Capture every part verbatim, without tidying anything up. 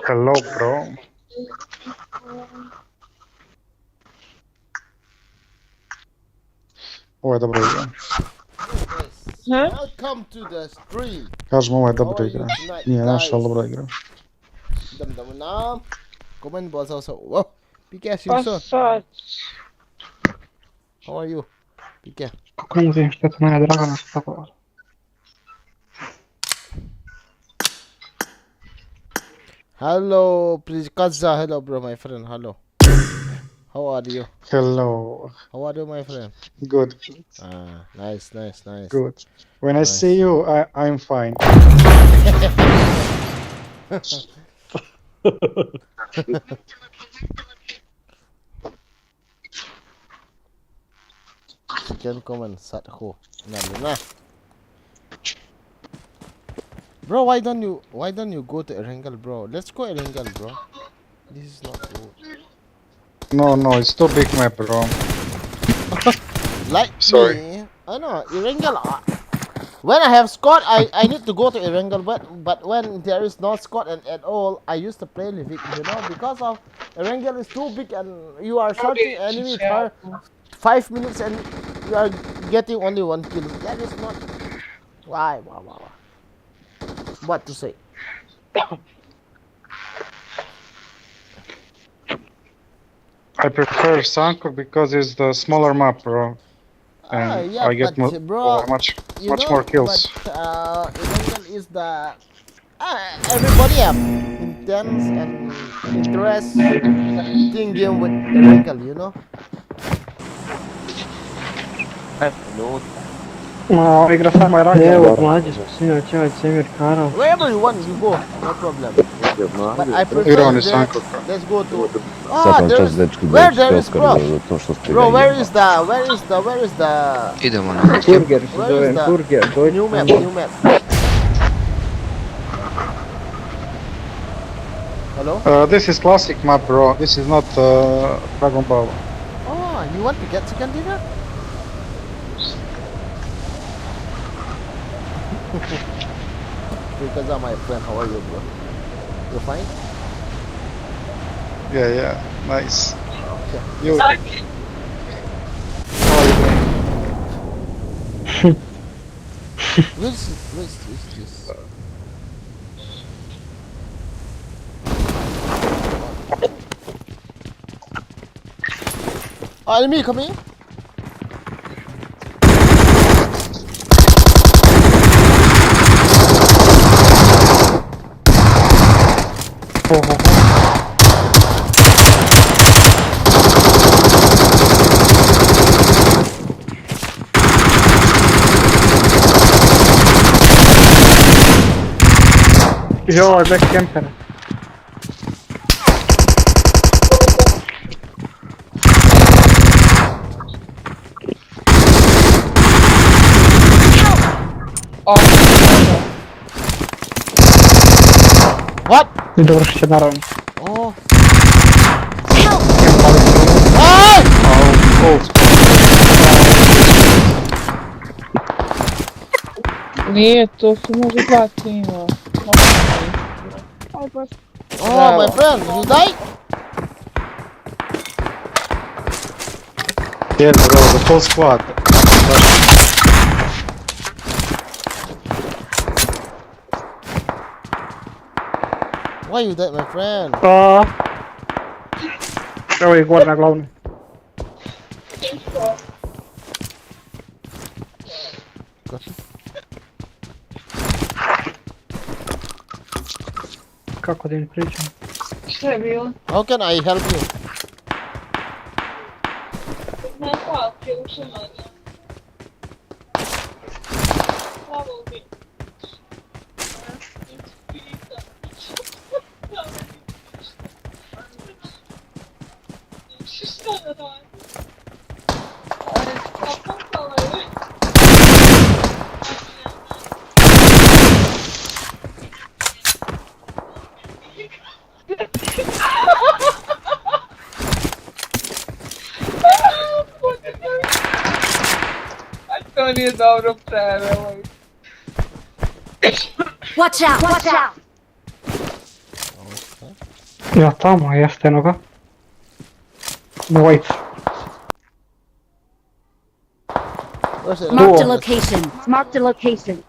Hello, bro. Ой, добрый день. Huh? Welcome to the stream. Каждому ой, добрый день. Не, нашел добрый день. Dam dam na. Comment bol sa sa. Wow. P K, see you soon. How are you? P K. Какой музей? Что-то моя дорога, что такое? Hello, please, Kaza. Hello, bro, my friend. Hello. How are you? Hello. How are you, my friend? Good. Ah, nice, nice, nice. Good. When I see you, I, I'm fine. Second comment, sat ho. Na, na, na. Bro, why don't you, why don't you go to Erangel, bro? Let's go Erangel, bro. This is not good. No, no, it's too big map, bro. Like me. Sorry. I know, Erangel, uh, when I have squad, I, I need to go to Erangel, but, but when there is no squad and at all, I used to play Livik, you know, because of Erangel is too big and you are shooting enemy for five minutes and you are getting only one kill. That is not. Why, why, why, why? What to say? I prefer Sanko because it's the smaller map, bro. And ah, yeah, I get but, mo- bro, much, much more kills. But, uh, Erangel is the, uh, everybody have intense and interesting game with Erangel, you know. Hello. Игра самая ранняя. Э, вот, молодец, все, все, все, Меркара. Wherever you want, you go, no problem. But I prefer there. Let's go to. Ah, there is. Where there is, bro? Bro, where is the, where is the, where is the? Burger, burger, new map, new map. Hello? Uh, this is classic map, bro. This is not, uh, Dragon Ball. Oh, you want to get second dinner? Because of my friend, how are you, bro? You fine? Yeah, yeah, nice. Okay. You. How are you doing? Where's, where's, where's this? Oh, enemy coming. Oh, oh, oh. Yo, back camper. What? Дорожка народ. Oh. Help! Ай! Нет, то может два кинула. Oh, my friend, you die? Yeah, bro, the whole squad. Why you dead, my friend? Uh, sorry, главное. Как один причем? Что я била? How can I help you? На палке уже надо. Слава богу. Watch out! Watch out! Ja, tamo, ja, stenoga. No wait. Where's it? Marked a location. Marked a location.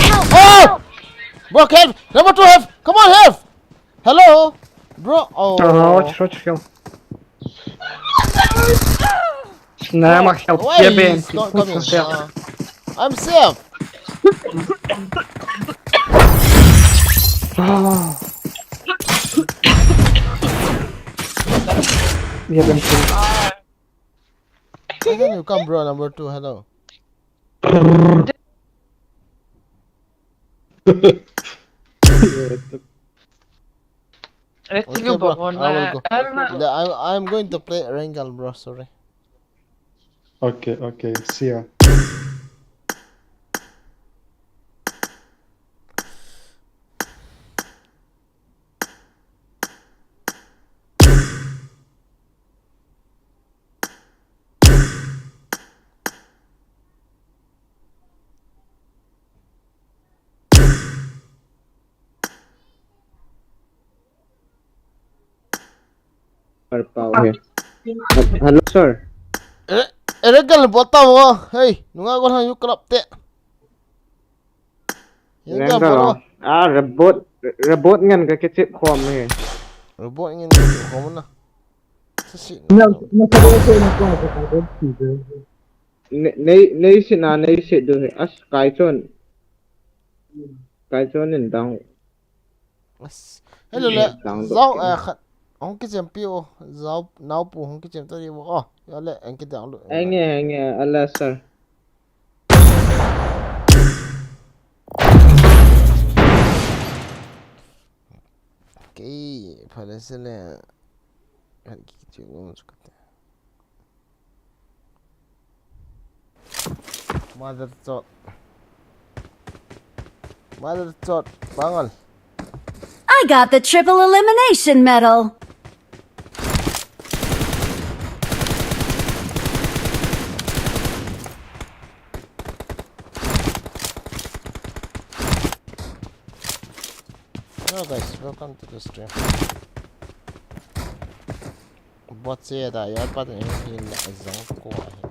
Help! Oh! Bro, help! Number two, help! Come on, help! Hello? Bro, oh. Ага, очень, очень help. Nema help. Why he's not coming? Uh, I'm safe. Jebem. Why don't you come, bro? Number two, hello. Okay, bro. I will go. I'm, I'm going to play Rengal, bro. Sorry. Okay, okay. See ya. Sir Pau here. Hello, sir. Eh, eh, Rengal, bol tao. Hey, nunga ko hang yu club te. Rengal. Ah, robot, robot ngen ka kichip khom he. Robot ngen ka kichip khom na. Sasi. Nei, nei, nei sit na, nei sit du he. As, kai chon. Kai chon in dang. As. Hello le. Zau, eh, khat. Hong kichem pi o. Zau, nau pu hong kichem ta di o. Oh, ya le, en ki download. Enge, enge, ala sir. Okay, phala se le. Khat kichem o, sukate. Mother chot. Mother chot. Bangal. I got the triple elimination medal. Hello guys, welcome to the stream. Bot se da ya pa ne hi la zang ko ahi.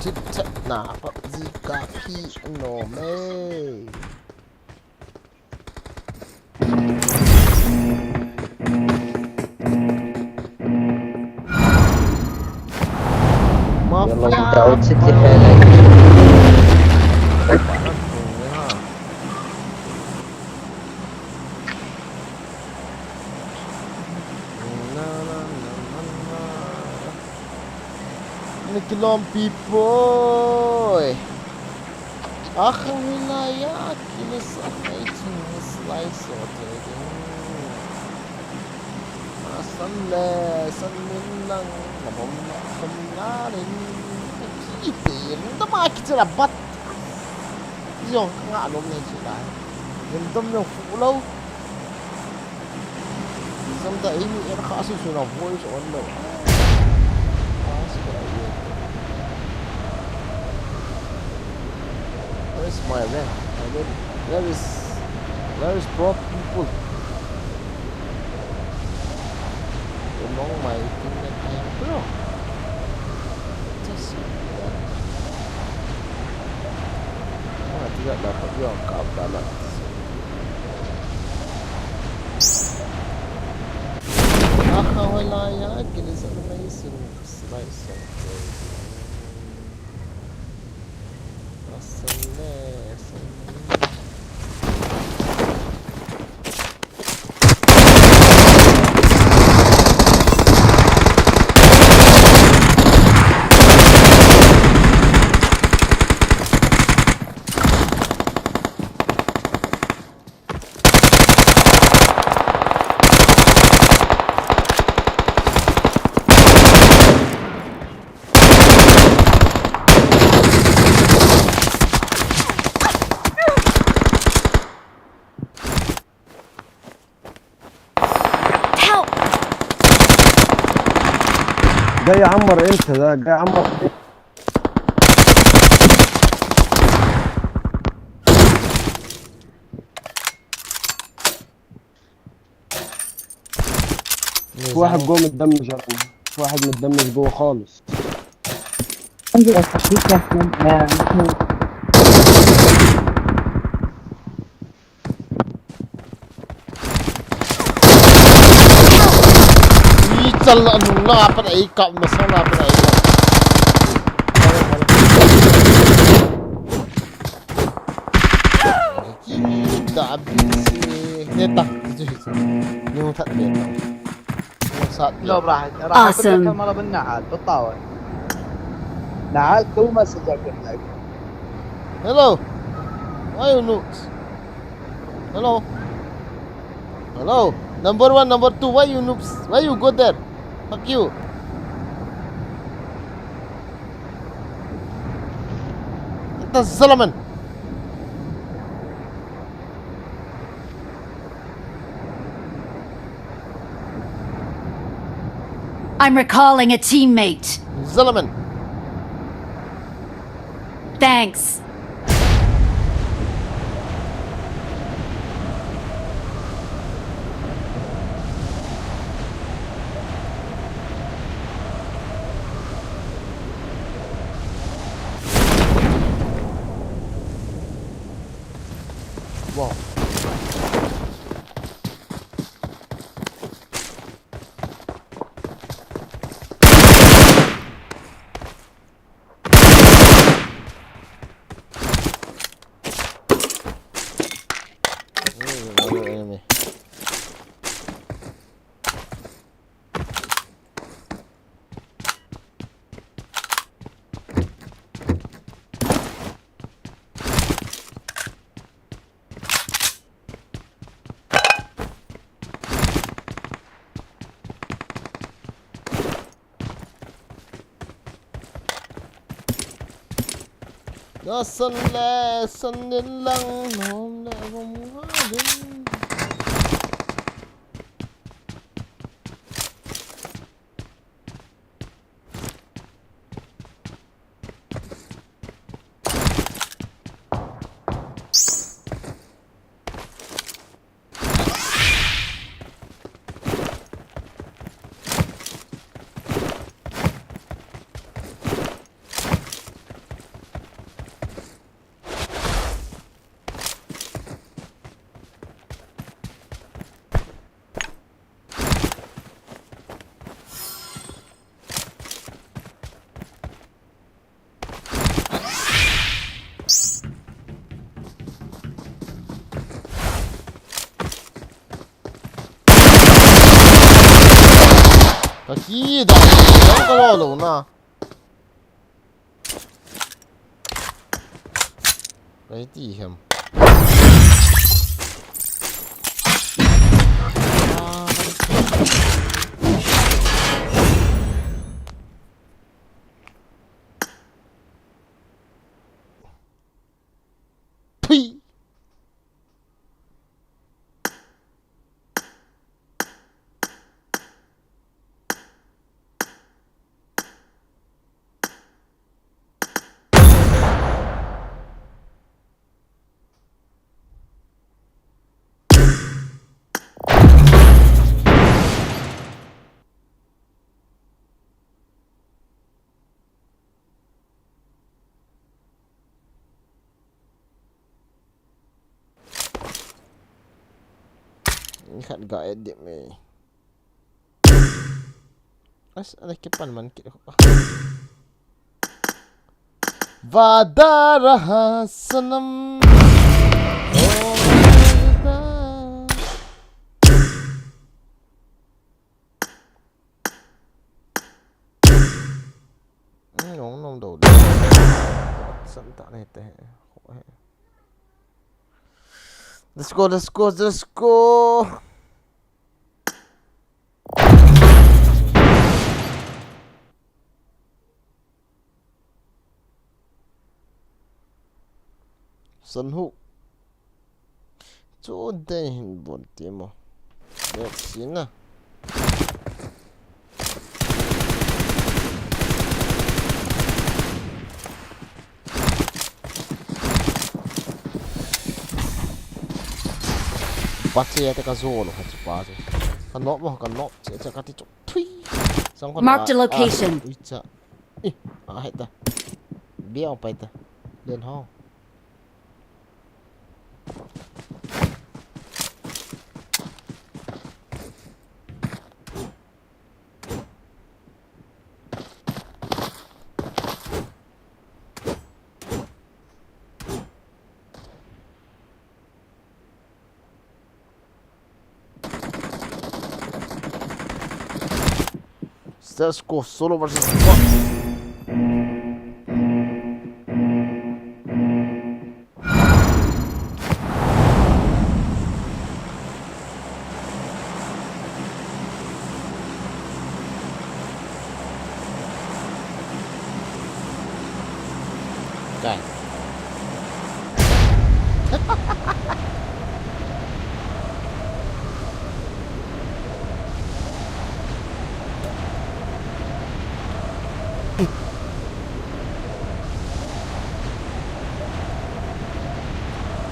Thit chat na PUBG ka phi no me. Mafia. Nikilom pipoi. Akhang hilai a kilis a nei ching slice o te ding. Asan le, san min lang, na bom na, bom na nin. Ki te, na ma ki chira bat. Yo, nga lom nei chira. Yin dom yo fu lo. Sometimes ini era kha su su na voice on lo. Where is my rank? I mean, where is, where is pro people? Among my teammate, I am pro. Just Wah, tidak dapat juga kau dapat. Aha, wala ya, kini sa na ising slice. Asal le, asal le. جاي يعمر انت، ده جاي يعمر. في واحد جوه متدمج يا رنا. في واحد متدمج جوه خالص. انزل اخليك يا احمد. Ih, chal, anung langa pat ei kap, masang langa pat ei kap. Ih, da, bisi. Neta, itu, itu. Ni hung that neta. Hung sat neta. لو راح، راح أقول لك Awesome. هالمرة بالنعال، بالطاولة. نعال تو مسج أقول لك. Hello. Why you noobs? Hello. Hello. Number one, number two. Why you noobs? Why you go there? Fuck you. انت الزلمة. I'm recalling a teammate. زلمة. Thanks. Wow. Another enemy. Nasan le, san din lang, nom le, vom nga din. Ka ki da, dang ka lo lo na. Ka ti hem. Pui. Ni khat ga edit me. As, ala kipan man ki. Vada raha sanam. Oh, Vada. Hmm, nong nong do. San ta ne te. Let's go, let's go, let's go. San hu. Chu dei hin bon ti mo. Let's see na. Pache te ka zo lo kha chu pa chu. Ka nop mo, ka nop che che ka ti chu. Thui. Sang ko Marked a na, a, location. Ui cha. Ih, a heta. Bia pai ta. Len ho. Status quo, solo versus one. Kai.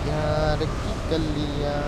प्यार की कलियां।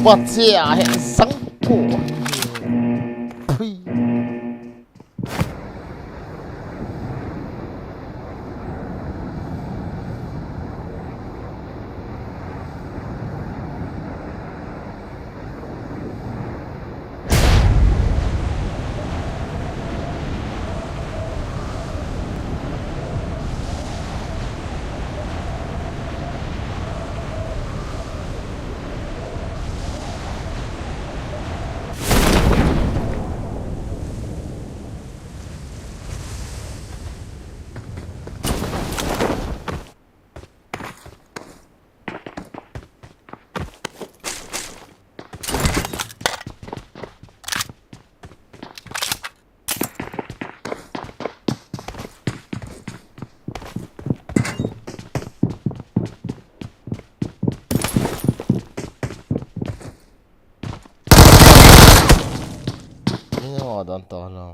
Pache a he sang ko. Phui. Ni nga dan ta na.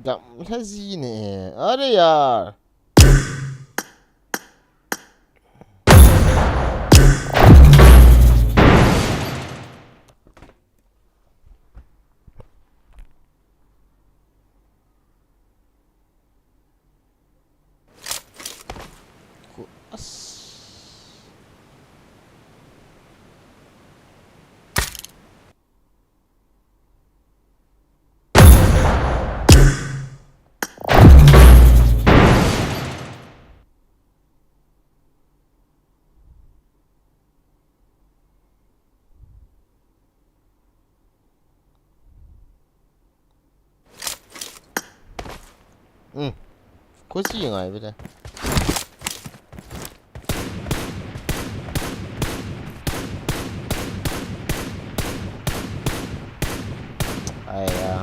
Damlha ji ne. अरे यार. Khu-, as. Hmm. Khusi ngai bile. Ai ya.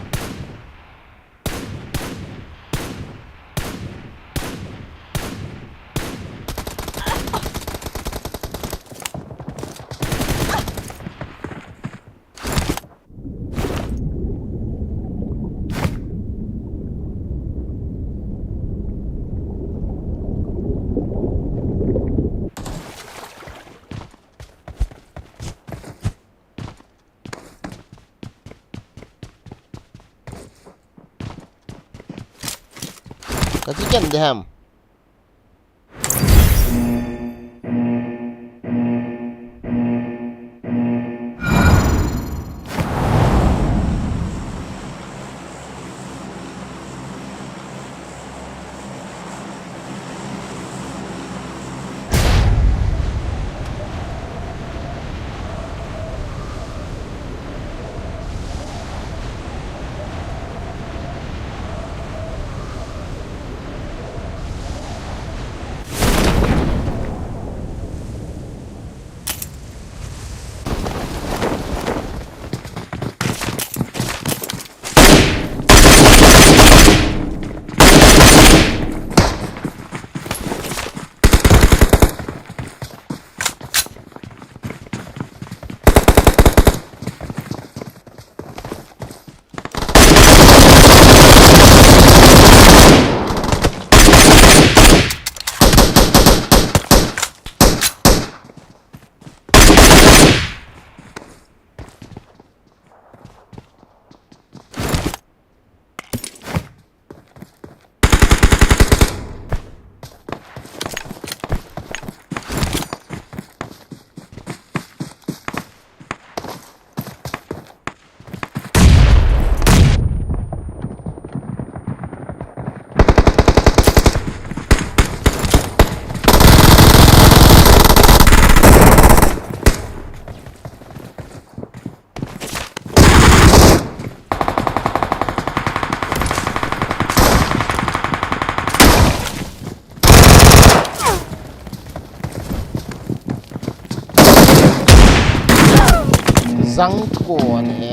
Ka chi ken de ham. Jangkon hi.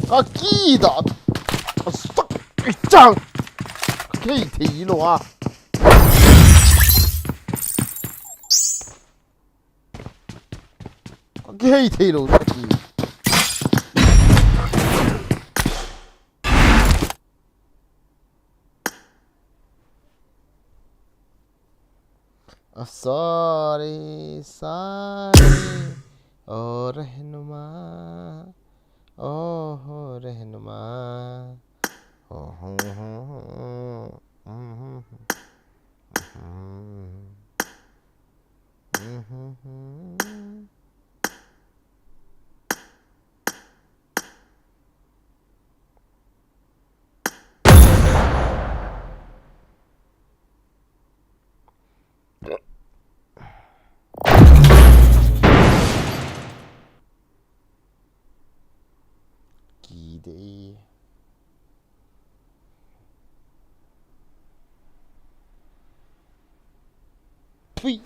Ka kida. Asak. Ichang. Ka kihei thei lou a. Ka kihei thei lou a. Oh, sorry, sorry. Oh, Rehnuma. Oh, Rehnuma. Oh, hmm, hmm, hmm, hmm, hmm, hmm, hmm, hmm, hmm, hmm. Kidei. Thui.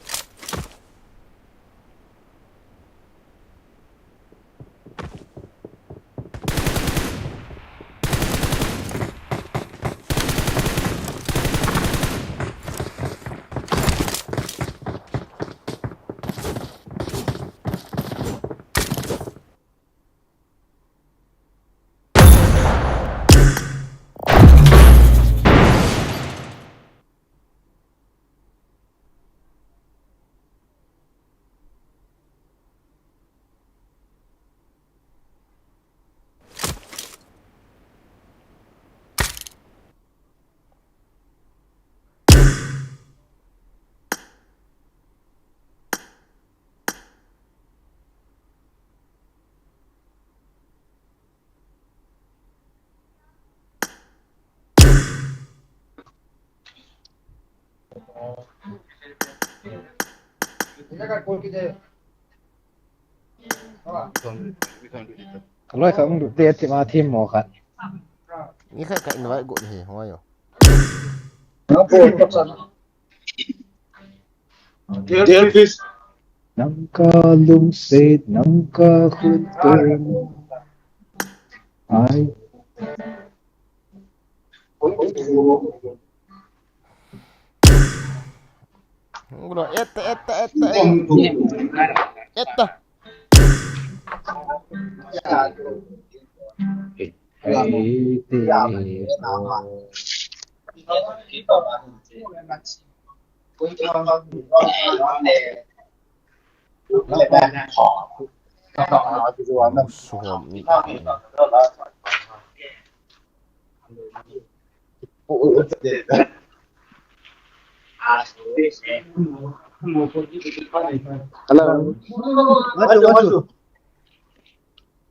Kaloi kha ung dute ti ma thim mo khat. Ni kha ka invite got hi, hoi yo. Nangka lungset, nangka khut turin. Ai. Ulo, etta, etta, etta, etta. Etta. Som ni. Hello.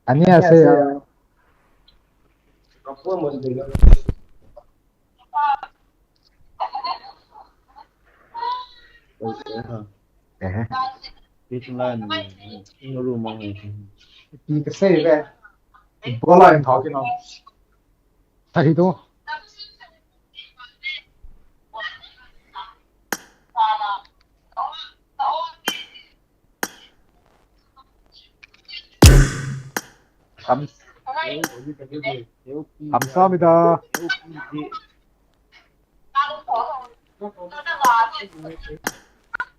안녕하세요. Ehe. Pi kasei ve. Bola in thau kino. Thau hi tu. Kam, kamsahamnida.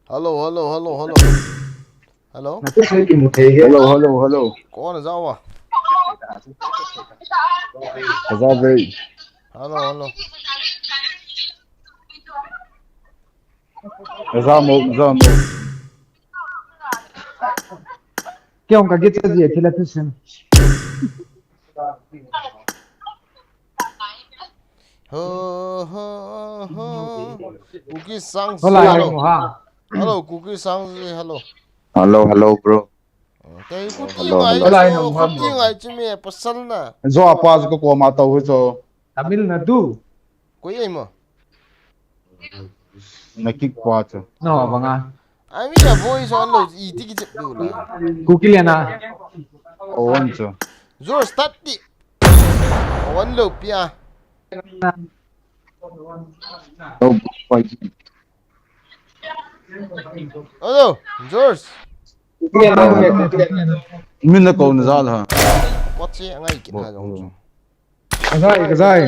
Hello, hello, hello, hello. Hello? Hello, hello, hello. Kon jao a? Ajao ve. Hello, hello. Jao mo, jao mo. Kei jong ka gicha ji a thil a thusim. Ho, ho, ho. Kuki Sangji, hello. Hello, Kuki Sangji, hello. Hello, hello, bro. Kei Kuki ngai, hello, hello. Kuki ngai chu me pasal na. Jo apa chu ko ma tau chu. Tamil Nadu. Koi ai mo? Na kick pa chu. No, banga. I mean, a voice on lo, i tiki chep du la. Kuki le na. O, on chu. Zo start ti. O, on lo pia. No, pai. Hello, George. Min na ko na jal ha. What Che ngai kit ha jong chu. Ka jai, ka jai.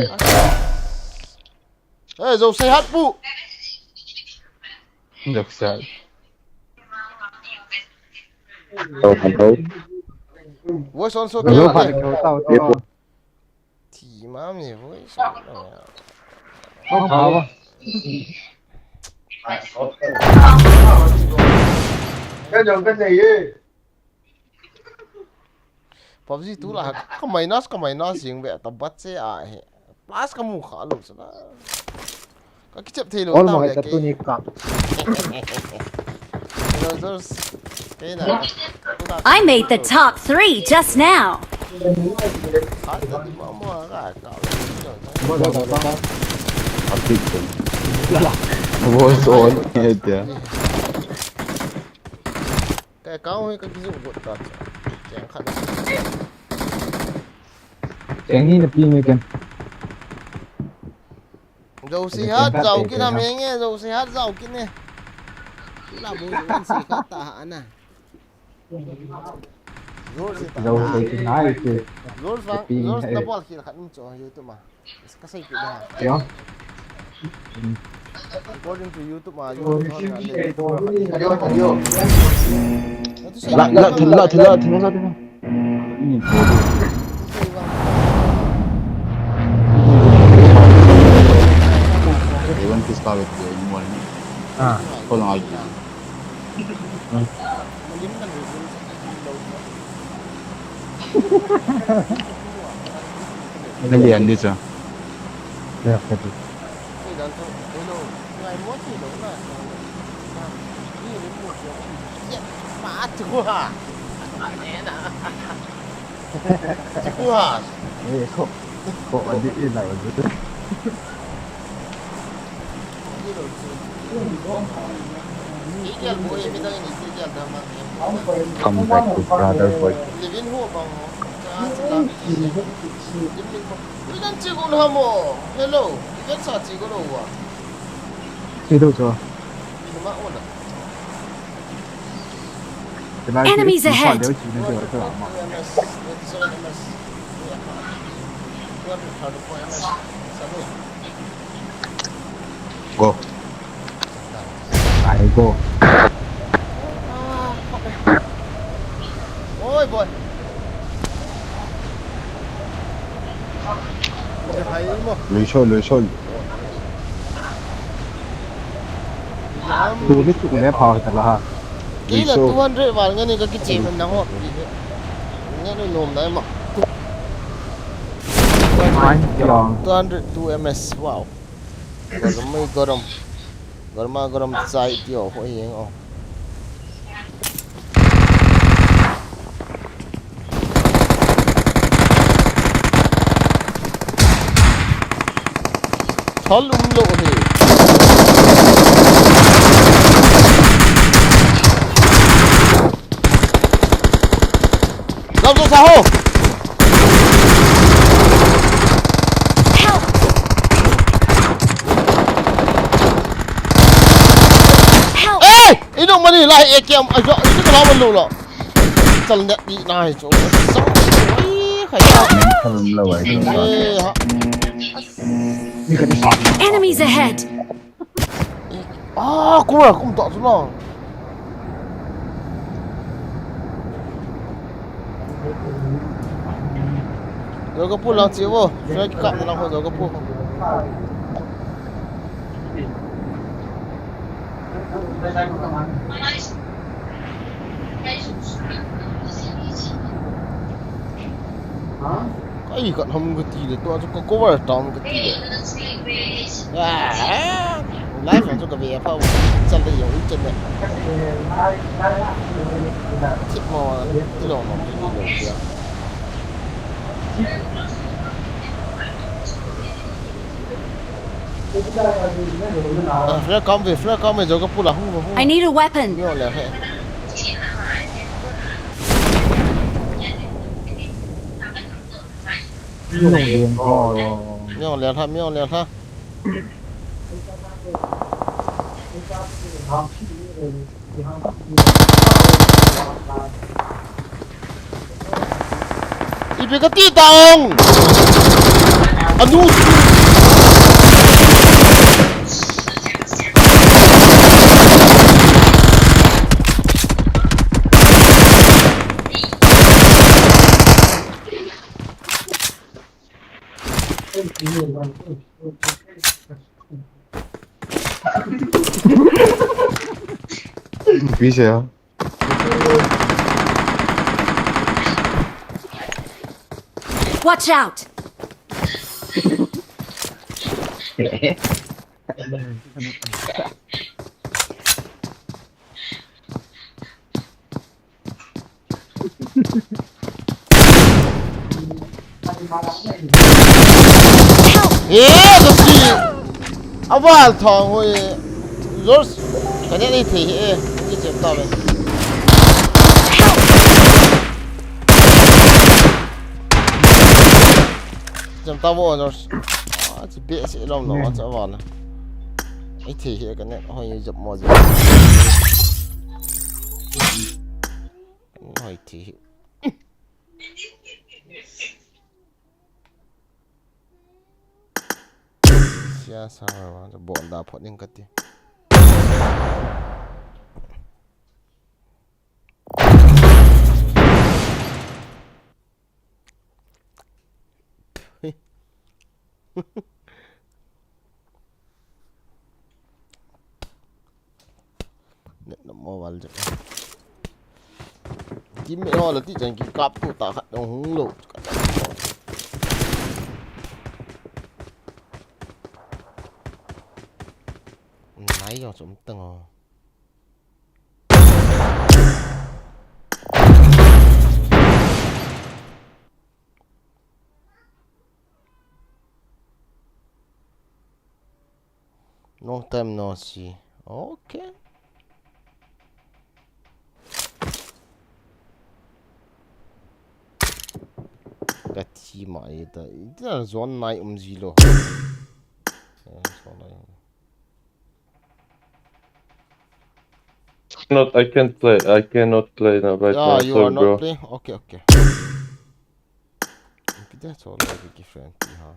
Eh, Josehat pu. Josehat. Hello, hello. Voice on so. Hello, kya? Hello, hello. Thi mam ni voice on. Hello, hello. Ka jong ka nei ye. PUBG tu la ka minus, ka minus jing ve ta bat che a he. Plus ka mu kha lo sa la. Ka kichep thei lo. All ta mai ve ta ke. Tu ni ka. Hello, George. Kei na. I made the top three just now. Kha ta di ma ma ka ka. Ba, ba, ba, ba. Apik tu. Voice on. Eh, dia. Ka account hi ka kijoh got ta. Cheng khat. Cheng hi na pi nge ken. Josehat, jao kit ham henge, Josehat jao kit ne. La bu si khat ta ha na. Josehat. Josehat nai ke. Josehat, Josehat na bol khel khat um cho YouTube ma. Ka sei kit da. Yo. According to YouTube, ah, YouTube. La, la, la, la, la, la, la. Even this car with the one. Ah. Hold on, I'll Nalian di cha. Ya, kati. Eh, ko, ko adi ila adi. Come back to brother boy. Hello. Enemies ahead. Go. Ai go. Oi, boy. Lui soi, lui soi. Tu ni tu ne pha ta la ha. Kei la two hundred val nge ni ka kiche man na ho. Nge ni nom na ma. Ai, ya. Two hundred two M S. Wow. Garam, garam. Garma garam chai ti o ho yeng o. Thal um lo hi. Zau, zau, sa ho. Help! Help! Eh! Ino mani lai A K M ajo, ino ka lawan lo lo. Chal net ni nai cho. Ai, khai. Mental lo ai. Eh, ha. Enemies ahead! Ah, kum ah, kum ta chu la. Zo ka pu lang chi vo. Flag kap na lang ho zo ka pu. Ai, ka ham ka ti le, tua chu ka cover tam ka ti le. Ah, live chu ka ve pha, chal le yo, chal le. Tip mo, ti lo mo, ti lo ya. Ah, flag kam ve, flag kam ve, zo ka pu la hung, hung. I need a weapon. Yo le he. Miong le ha, miong le ha. Ipi kati ta ong. Anu. Bisa ya. Watch out! Help! Eh, Josh ki. Aval thong hoi. Josh. Kani ni thei hi e. Ni chem ta ve. Chem ta vo Josh. Ah, chi be se lom lo, hmm, cha aval. Ai thei hi kani hoi jap mo jap. Hoi thei hi. Sia sa wa wa, bon da phot ning kati. Net no mo val je. Teammate ho la ti chan kikap tu ta khat dong hung lo. Nai jong chom tang o. Long time no see. Okay. Ka thi mai ta. Ita zone nai um ji lo. Eh, zone nai. Not, I can't play. I cannot play now right now. Yeah, you are not playing? Okay, okay. Kita so lagi different ha.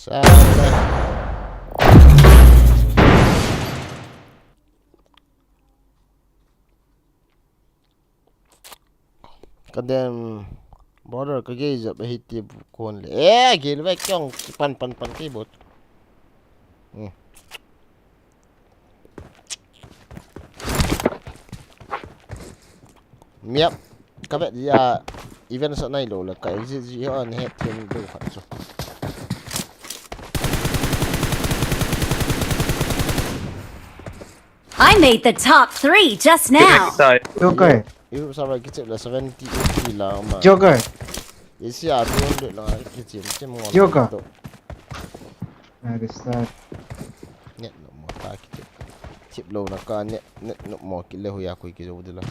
Sale. Kadem brother ka gei jap ahi ti kon le. Eh, gei le kyong pan pan pan kei bot. Hmm. Miap. Ka vet ya event sa nai lo le ka exit ji ho an het them do khat chu. I made the top three just now. Joker. Europe server kichep le seventy, eighty la ma. Joker. Asia two hundred la kichep chem ngo. Joker. Nice start. Net no mo ta kichep. Chep lo na ka net, net no mo kile huya koi kijo dila.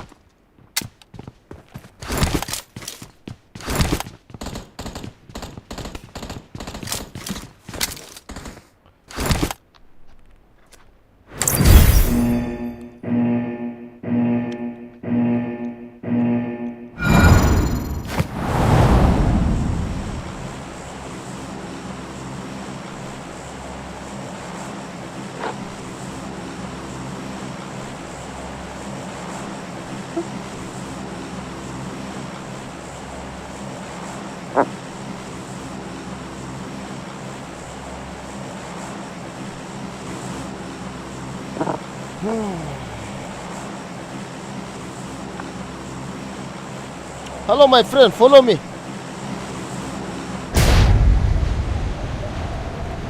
Hello, my friend, follow me.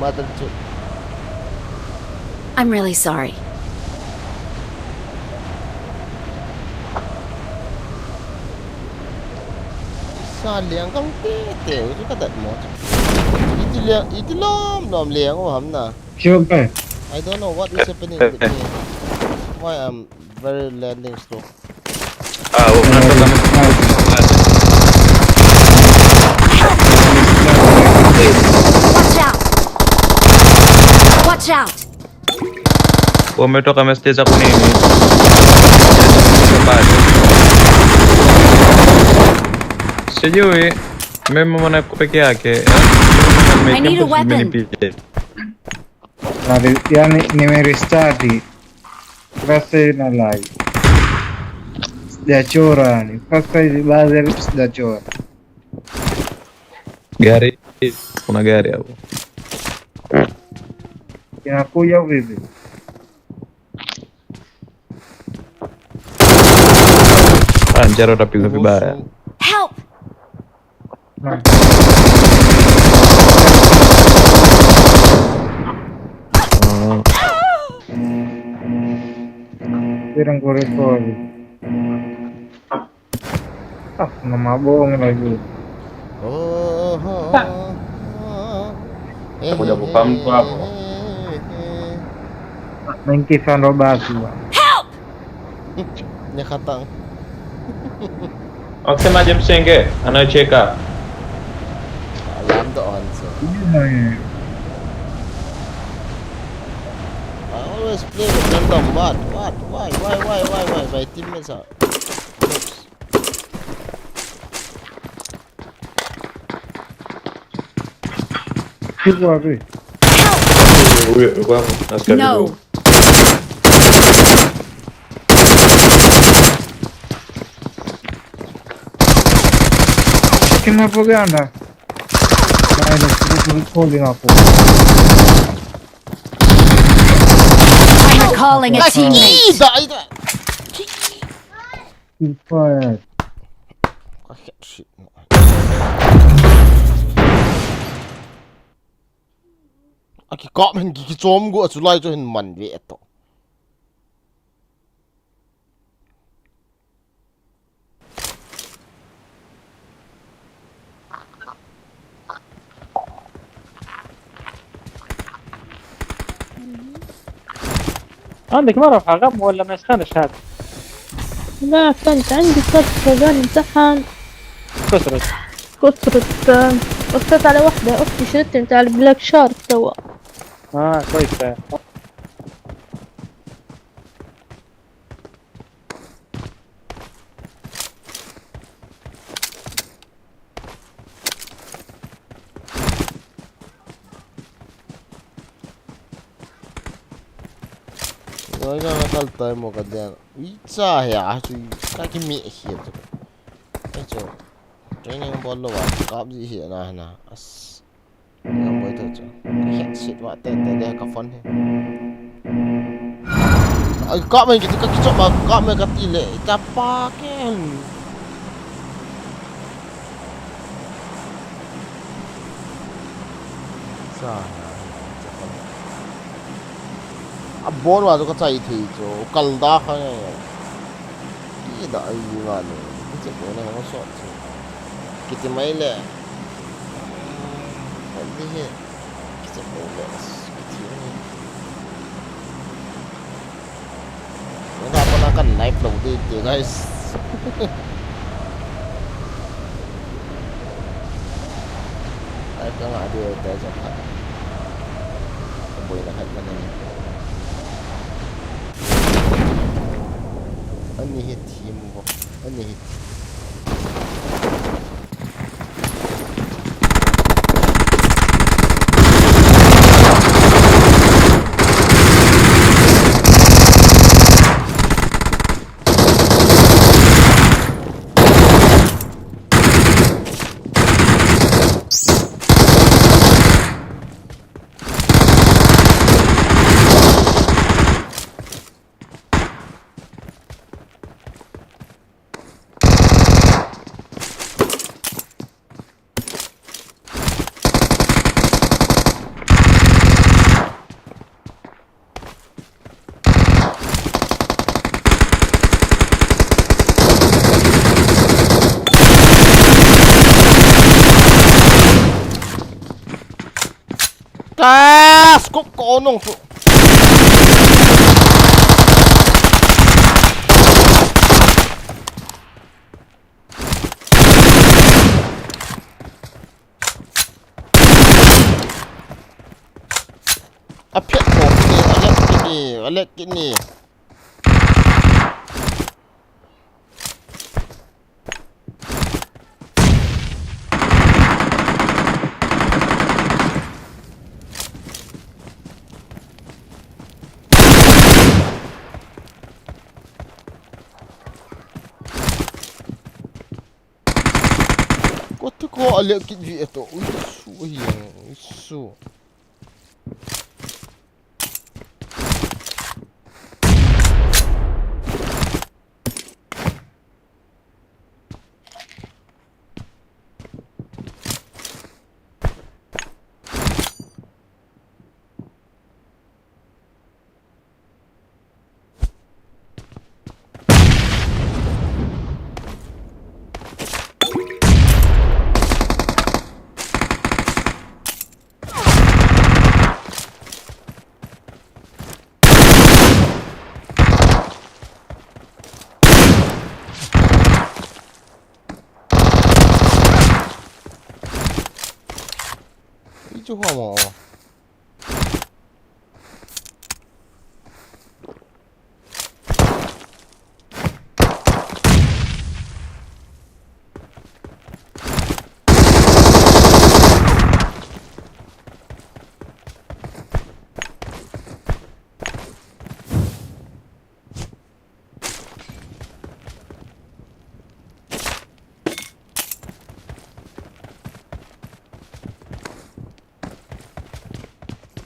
Mother chu. I'm really sorry. Sa liang kang te te, u chu ka dat mo chu. Iti liang, iti lom lom liang u ham na. Sure, bhai. I don't know what is happening with me. Why I'm very landing slow. Ah, wo, na to kami. Watch out! Watch out! Wo, me to kami stage ako ni. Sejui, me mo mana ko pe kya ke? I need a weapon. Are, yani, ni me restart di. Rasa na lai. Da chora ni. Rasa di bazer da chora. Gari. Kuna gari ako. Ya ko ya bebe. Ah, jaro tapi ko ba. Help! Pirang kore ko. Ah, nama bohong lagi. Oho. Aku dah buka muka apa? Main kisah roba sua. Help! Nya khatang. Oke, macam sengke, ana cheka. Alam to on so. I always play with random. What? What? Why? Why? Why? Why? Why? My teammates are noobs. Kitu api. Uy, uy, uy, askar. No. Kena apa ke anda? Main aku tu holding aku. I'm recalling a teammate. Ida, ida. Ceasefire. Aki kap hen ki, kichom go achu lai chu hin man ve to. عندك مرة في عقب ولا ما يسخنش هذا؟ لا، كنت عندي فترة شغال امتحان. كسرت. كسرت، آه، بصيت على وحدة أختي شريتها متاع البلاك شارك توا. آه، كويس. Rồi cho nó tao tới một cái đèn. Ui cha hả, chú cái cái mẹ hiệp rồi. Cái chỗ training ball lo à, cặp gì hiệp nè nè. As. Yang boi tu chu. Headset wa te te de ka phone hi. Ai, ka men ki ka kichop ma, ka men ka ti le, ta pa ken. Sa. A ball wa chu ka chai thei chu, kal da kha nge. Ki da ai nga le, ki che ko na ho so chu. Kiti mai le. Andi hi. Kichep lou le, kithi ni. Nang apa nak kan live lou di, di, guys. Ai, ka nga di, di, di, di. Boina khat ka nei. Ani hi team bo. Ani hi. Ka scope ko nong su. A phet ko kini, a lek kini, a lek kini. Ko tu ko a lek kit vi ato. Ui su hi, ui su. Ichu hua mo.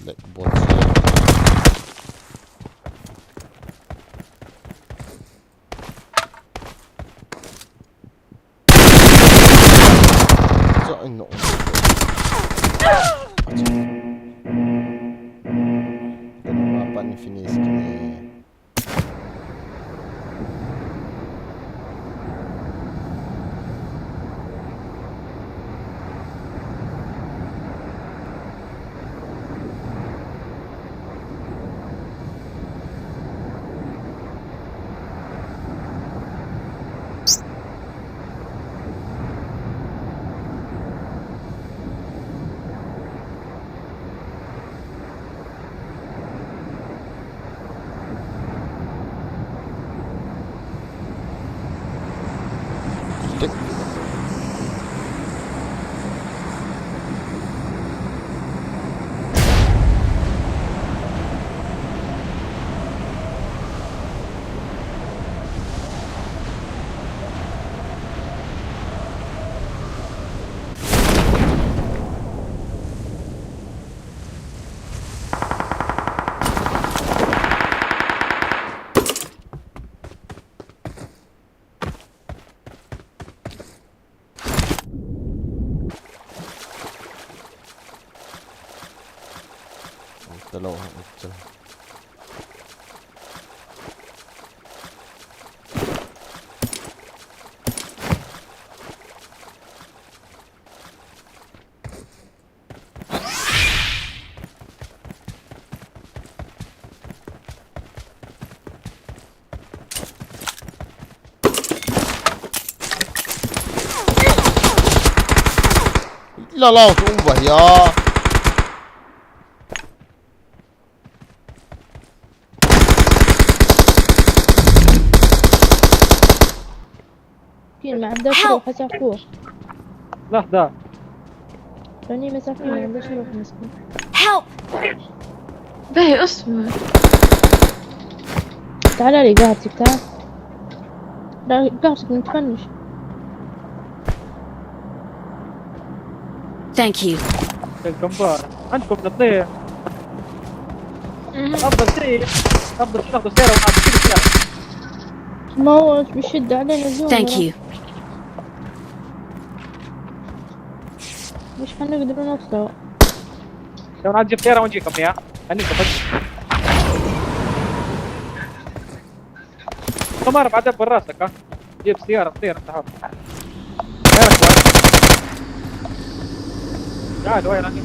Black box. Cho ino. Kan ma pan finish kini. Talo, talo. Ila lau tu um ba hia. Kin ma da suru khacha ku. Lah da. Tani ma sa kin ma da suru khacha ku. Help! Dai usma. Tala ri ga chika. Da ga chika Spanish. Thank you. Welcome ba. An kom na te. Ab da se. Ab da se. Ab da se. Mau, مش شدة علينا اليوم. Thank you. مش حنقدر نوصل. لو نعد جبت سيارة ونجيكم يا. خليكم بس. كم أعرف عدد براسك، ها؟ جيب سيارة، طير أنت، هاف. غيرك وين؟ تعال، وين أنت؟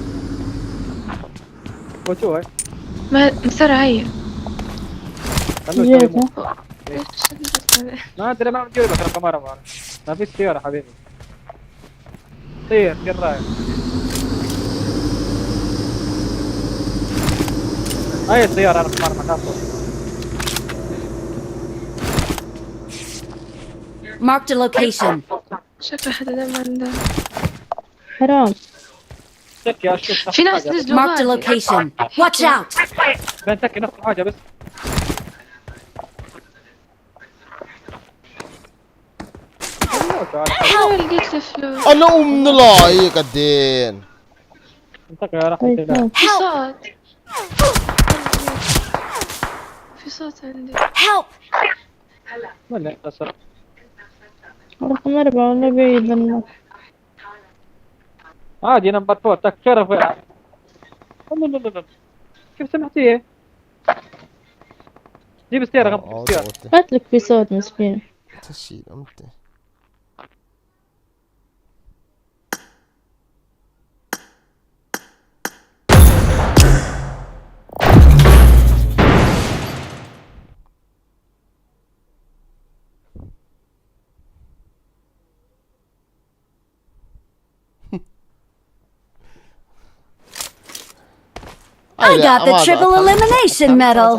Ocho, eh. ما مسرعي. خلوه شوي مو. Yes, eh. Na, tira na, tira na, kamara, mara. Na, bis, tira, habibi. طير، طير رايح. هاي السيارة، أنا بسمع مكان صوت. Marked a location. شكله حدا دم عنده. حرام. شك يا شوف، في ناس حاجة. نزلوا Marked a غادي. Location. Watch out! بنتك نفس الحاجة بس. والله تعالى. أنا لقيت الفلوس. أنا أم نلاي قدين. انتقل يا رحمة الله. في صوت. في صوت عندي. Help! ولا قصر. رقم أربعة ولا بعيد منه. عادي، أنا مبطل. تكفير أخوي. لا، لا، لا، لا. كيف سمحتي؟ جيب السيارة، غمض السيارة. قتلك في صوت مسكين. تشيل أمتي. I got the triple elimination medal.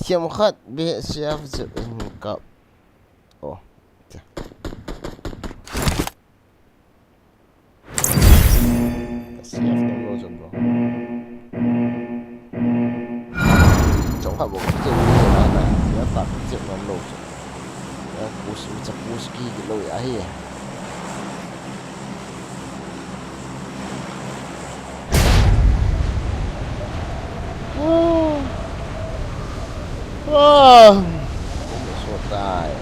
Thiam khat B H F zep in kap. Oh. Ka save nom lou chu bro. Chong kha bou, cheu ni na na, ya ta cheu nom lou chu. Ya push, mi cha push ki ki lou ya hi. Oh. Oh. Almost will die.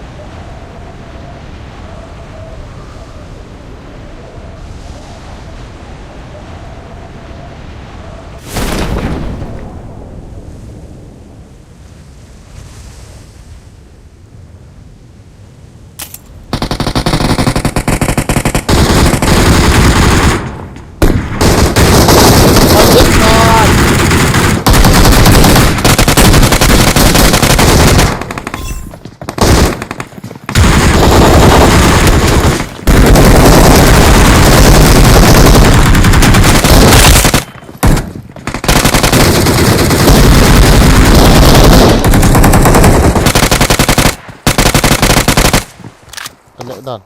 Ka leh dan.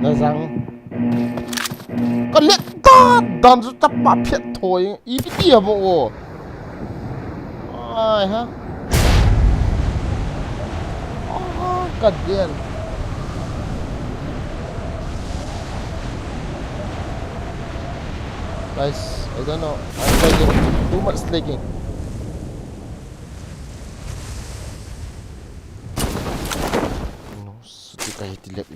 Na zang. Ka leh dan, dan chu chapa phet thoi. Ipi ti a bo o. Ai ha. Ah, ka dian. Guys, I don't know. I'm lagging. Too much lagging. No, suti ka hiti lep.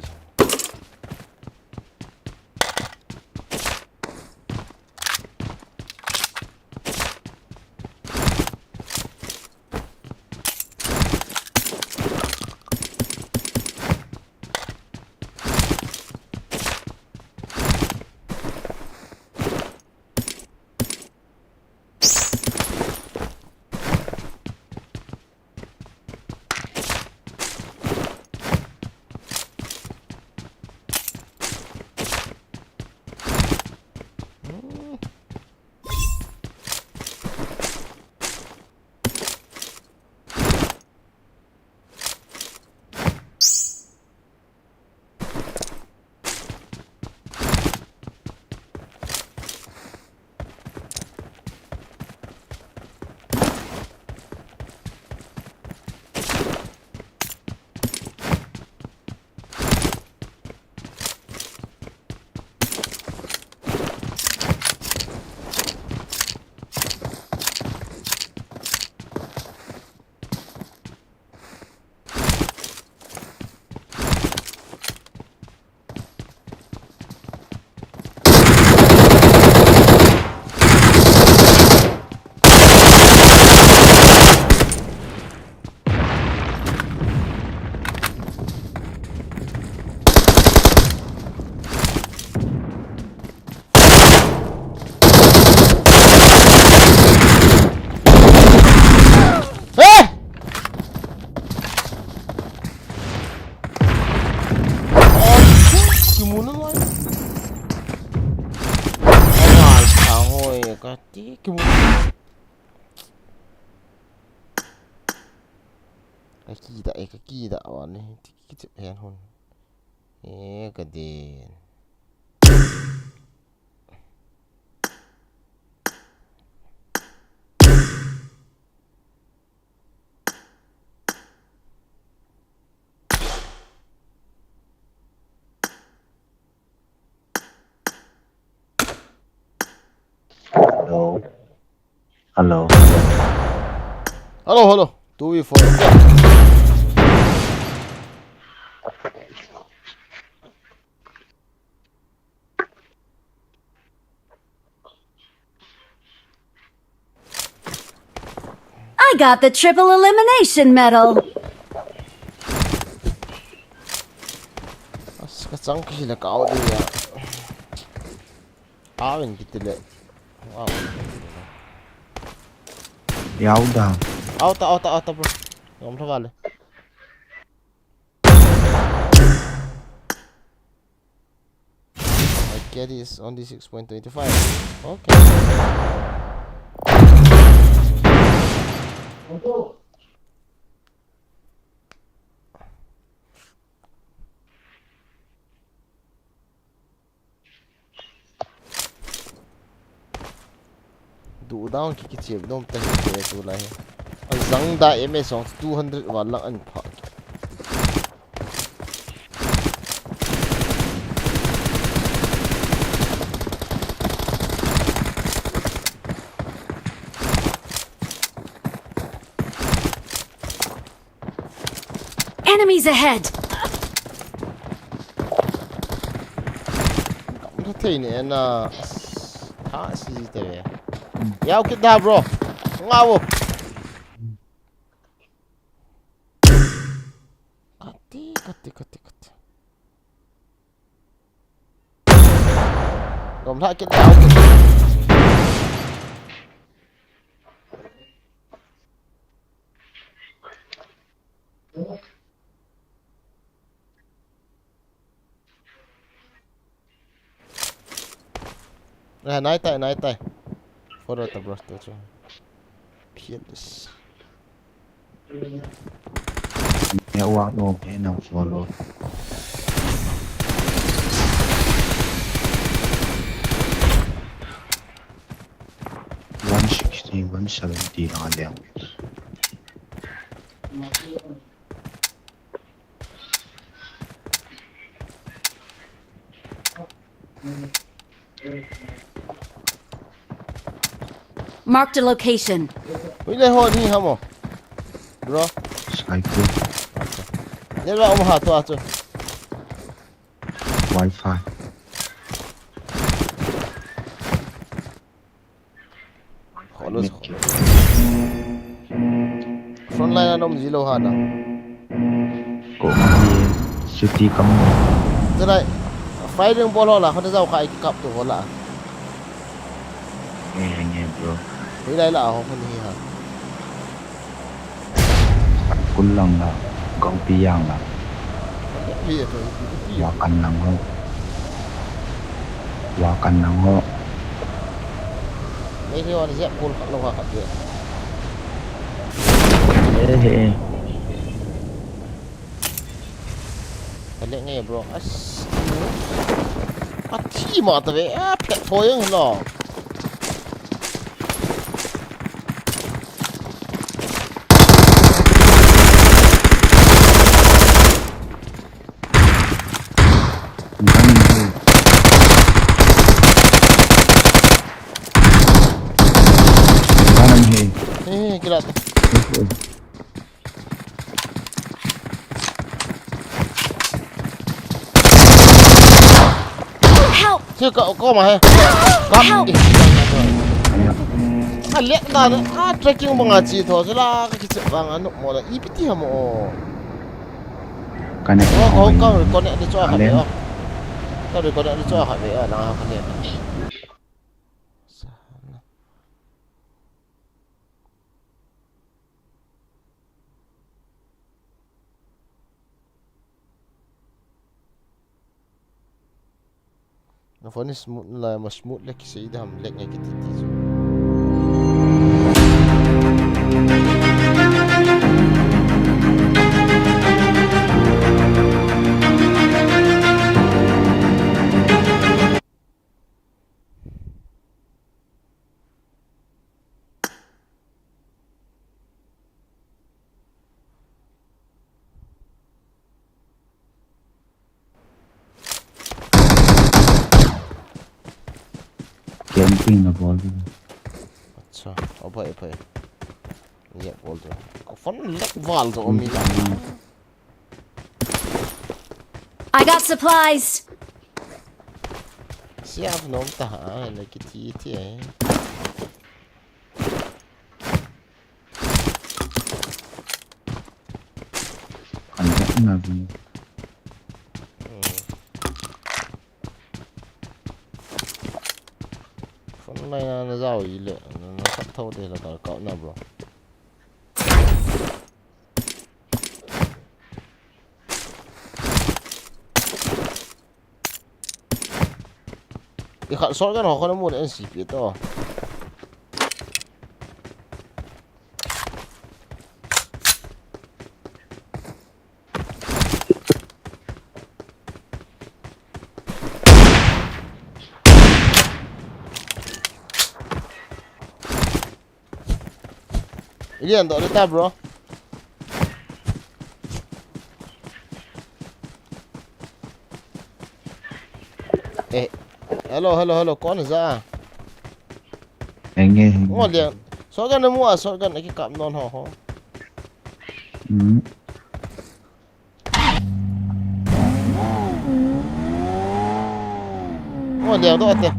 Ati kimu. Ka kida, eh, ka kida wan ni. Ti kichep hen hon. Eh, ka din. Hello. Hello. Hello, hello. Two V four. I got the triple elimination medal. As ka chang ki la kau di ya. Awin kitile. Wow. Yau da. Auta, auta, auta, bro. Ngam tha vale. My K D is only six point twenty-five. Okay. Duh down ki, kichep dom ta hi te tu lai hi. Azang da M S song two hundred val lang an pha. Enemies ahead! Ka thei ne na. Tha si te ve. Yau kit da, bro. Ngau. Kati, kati, kati, kati. Gom tha kit da. Eh, nai tai, nai tai. Follow ta, bro, tu chu. P L S. Network no, eh, no follow. One sixty, one seventy lang a liang. Marked a location. Hui le ho ni hamo. Bro. Sniper. Network um ha to a chu. Wi-Fi. Kho lo, kho. Frontline a nom ji lo ha na. Ko ni chuti kam. Te lai, firing bol ho la, kho te jao kha i kap to ho la. Nge, nge, bro. Hoi lai la ho, kho ni ha. Kul lang la, Gangpi yang la. Pi e to, pi e. Wa kan lang ho. Wa kan lang ho. Nei le wan zia kul khat lo khat ve. He, he. Ka le nge, bro. As. A thi ma ta ve. A phet thoi ang lo. Kanan he. Kanan he. Eh, kila. Help! Che ka, ko ma he. Ka. Help! A le da na, a tracking banga chi tho, sala ka kiche banga no mo la, ipi ti ha mo. Connect. Ko, ko, ka reconnect de cho ha de. Ka reconnect de cho ha de, na ka ne. Na phone smooth na la, ma smooth le kisei da ham, lag ngai kiti ti chu. Ping na bol di. Acha, aphai, aphai. Ye bol di. Ka phone lag val jo mi la. I got supplies. Siap nom ta ha, na kiti ti eh. Kan tak na bi. Hmm. Phone line na, na jao ile, na, na sat thou te la ka, ka na, bro. I khat shotgun ho khona mun N C P to. Ilian doh le ta, bro. Eh, hello, hello, hello, kon ja? Henge, henge. Ngo lian. Shotgun na mu a, shotgun na kikap non ho ho. Hmm. Ngo lian doh te.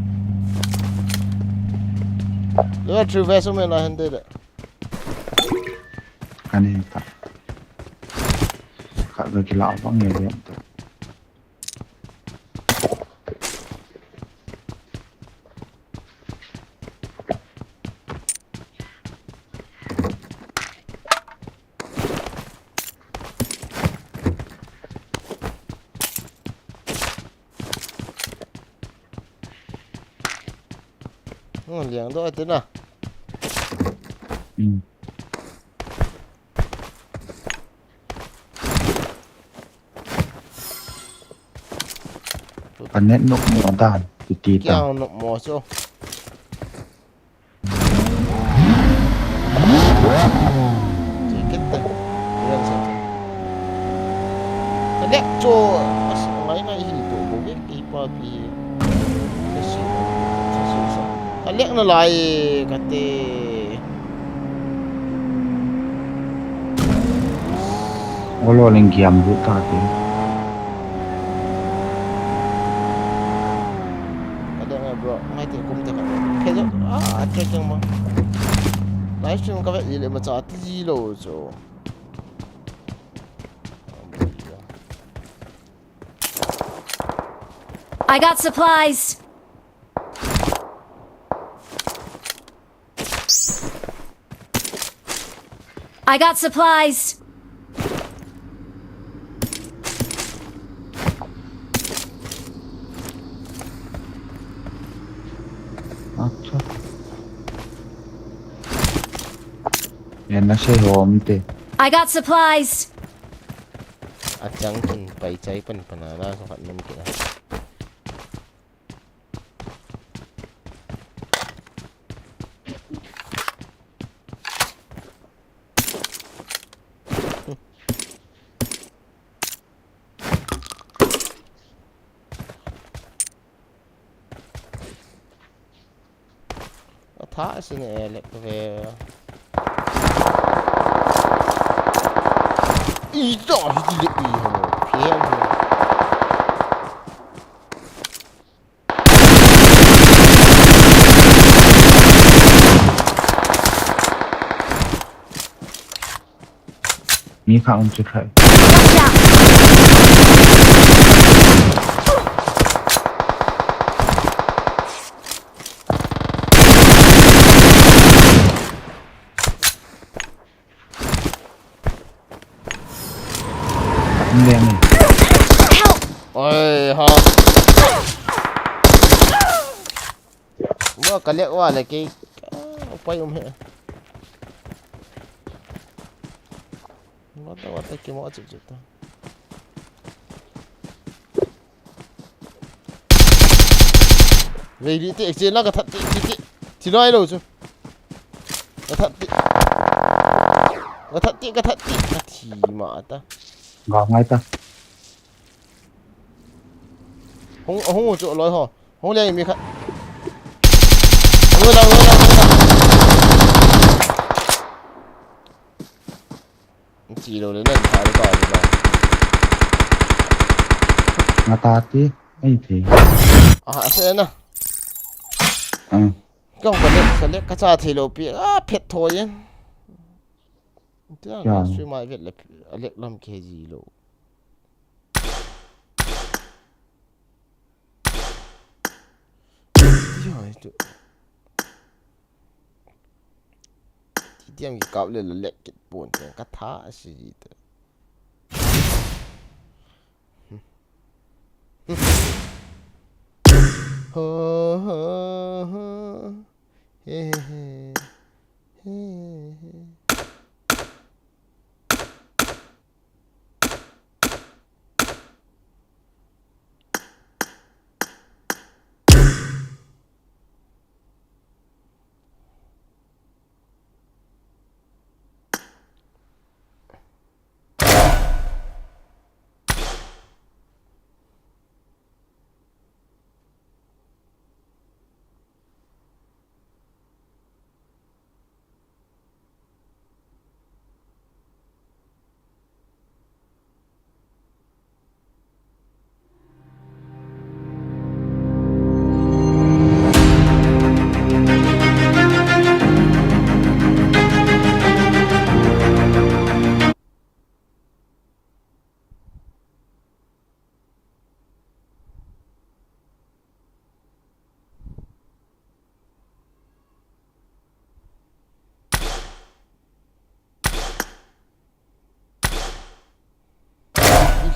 Lian true vest me la hende de. Kani ta. Kha ga kila bang ye de to. Hmm, liang doh ati na. Hmm. Ka net nok mo dan, ti ti ta. Kiang nok mo chu. Che kit ta. Yang sa. Ka lek chu, as ngai ngai hi to bo ve ki pa pi. Ka si, ka si sa. Ka lek na lai ka te. Olo ling kiam bu ta te. Ka dang e bro, ngai te kum te ka. Phe jo, ah, trekking ma. Live stream ka ve ile ma cha ti ji lo jo. I got supplies. I got supplies. Acha. Yan na siya home te. I got supplies. Achang kin pai chai pan pan na so khat num kina. Atha sin e lek ve. I do hi lek i ho. Pia ho. Mi kha um chu khai. Watch out! Oi, ha. Mo ka lek wa le kei. Ah, upai um he. Wa ta, wa ta, kimo chu chu ta. Vei li te, che la ka that te, che, che. Thi loi lo chu. Ka that te. Ka that te, ka that te. Ka thi ma ta. Ga ngai ta. Hung, hung chu loi ho. Hung le mi khat. Lang, lang, lang, lang. Chi lo le nan tha le ta le ba. Nga ta ti, ai ti. Ah, ase na. Ah. Kong ka le, ka le ka cha thei lo pi. Ah, phet thoi. Tia, ya. Stream a vet le, a lek lam ke ji lo. Tia, itu. Ti tiang ki kap le la lek kit pon tiang ka tha si ji te. Ho, ho, ho. He, he, he. He, he, he.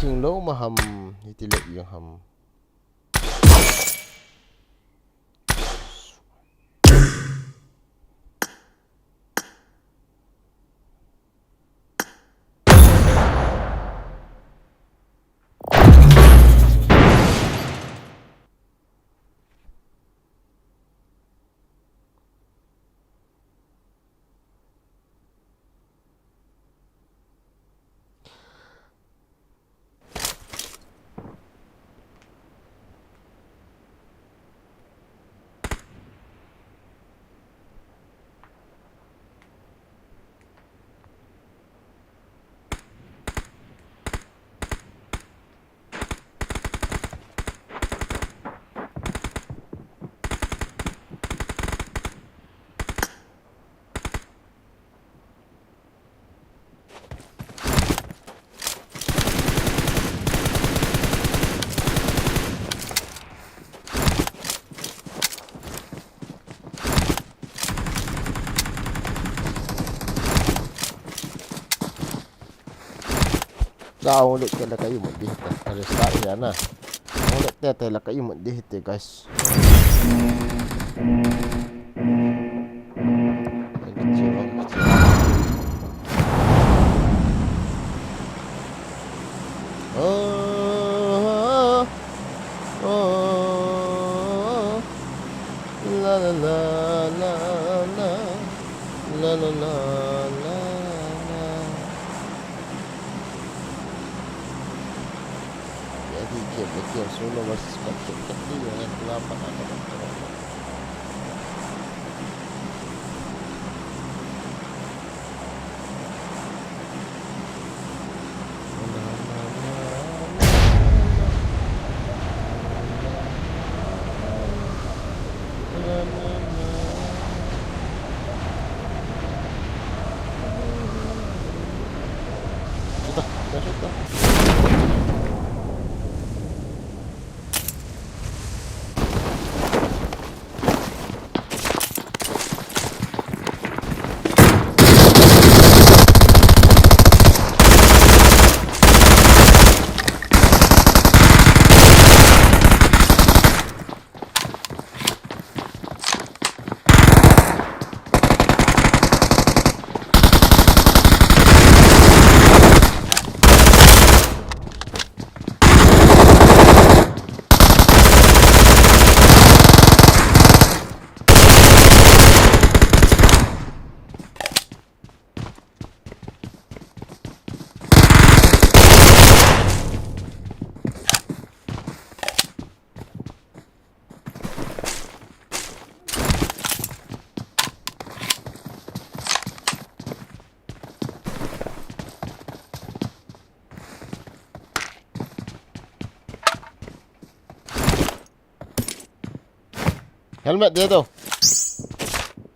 King lo ma ham, hiti le ing ham. Sa hong lek te la ka imut di hite. Ka restart hi ana. Hong lek te te la ka imut di hite, guys. Oh, oh, oh, la, la, la, la, la. La, la, la, la, la. Adi kiam le kiam, solo versus squad, kiam kiam di, yang yang kula pat ada. Sudah, sudah, sudah. Helmet de to.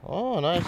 Oh, nice.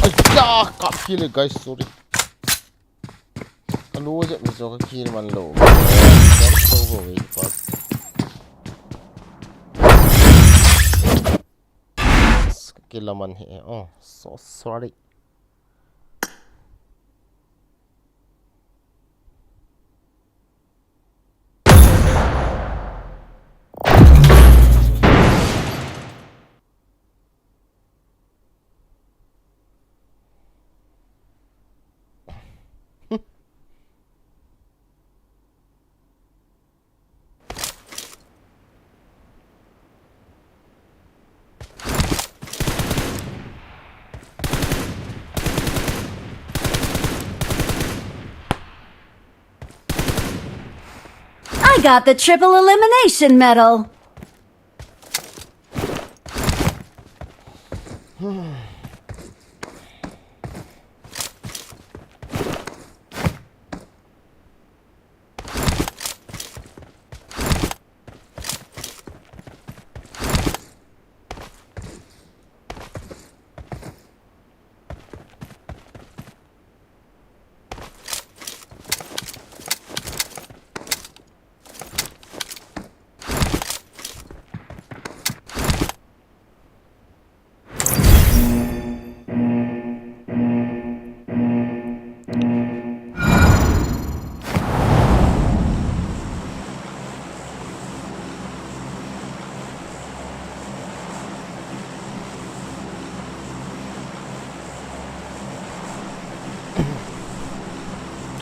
Aiya, ka kill e, guys, sorry. Ka lo jep ni chu ka kill man lou. Ka lo jep ni chu ka kill man lou. Ka kill man hi, oh, so sorry. I got the triple elimination medal.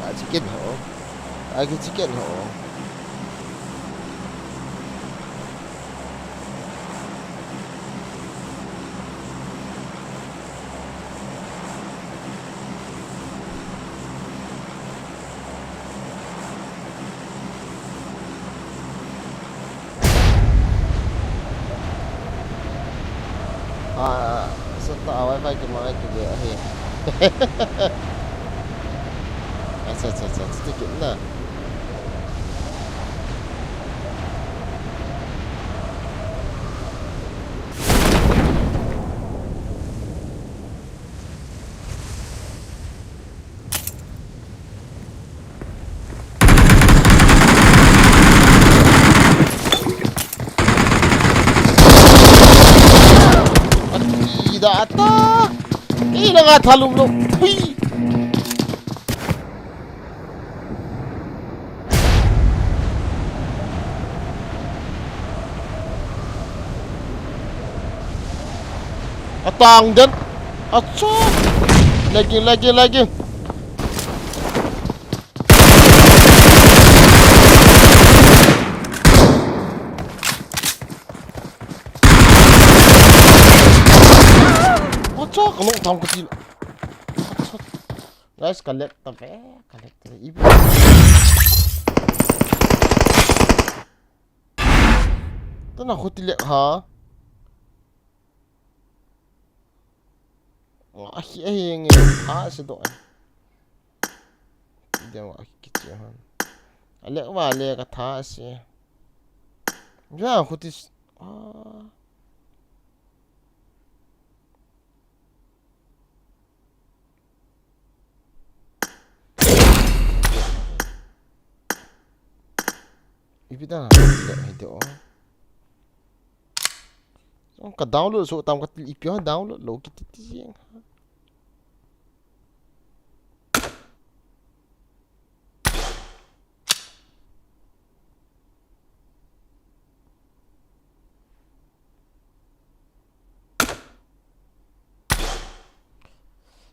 A chicken ho. A ki chicken ho. Ah, sata wifi ki mai ki be ahi. Acha, acha, acha, acha, ticket na. Jata. Kei langa thalum lou. Hui. Atang den. Acha. Lagging, lagging, lagging. Acha, kalung tang kati. Acha. Guys, ka lag tave, ka lag tave. Ipi. Tana khuti lag ha. Ahi, ahi nge, tha se doh. Ti dia wa kiche han. A lag vale ka tha se. Ja khuti s-, ah. Ipi ta, lag hai te o. Ka download so tam ka til ipi ha download lou kiti ti jeng.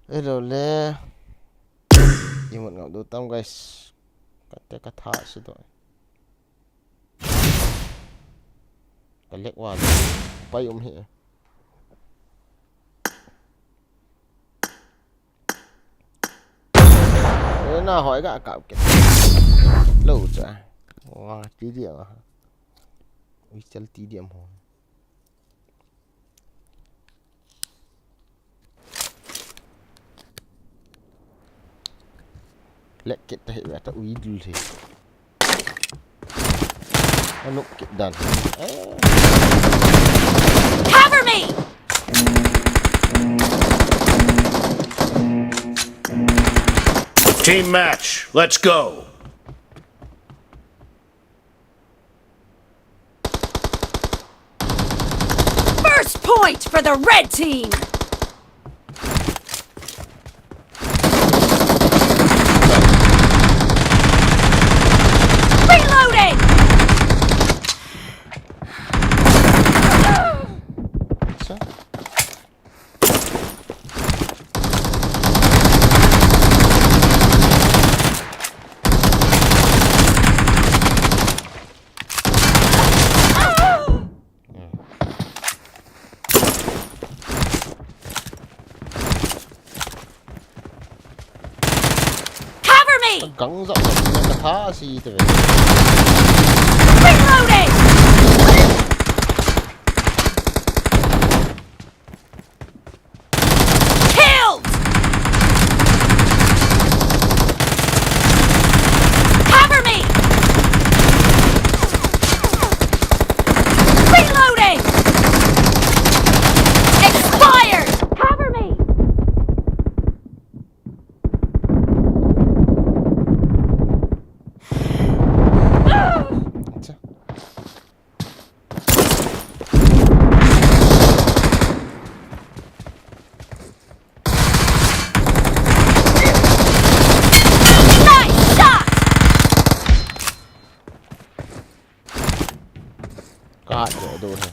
Hello le. Imut ngam do tam, guys. Kate ka tha se doh. Ka lag wa. Pai um hi. Eh, na hoi ga kap kit. Lou cha. Wa ti dia ma. Ui chal ti dia mo. Lag kit ta hi wa ta ui dul hi. Anuk kit dan. Eh. Cover me! Team match, let's go! First point for the red team! Reloading! Cover me! Gang zat zat na ka tha si te ve. Reloading! Killed! Cover me! Reloading! Expired! Cover me! Nice shot! Ka hat de do hai.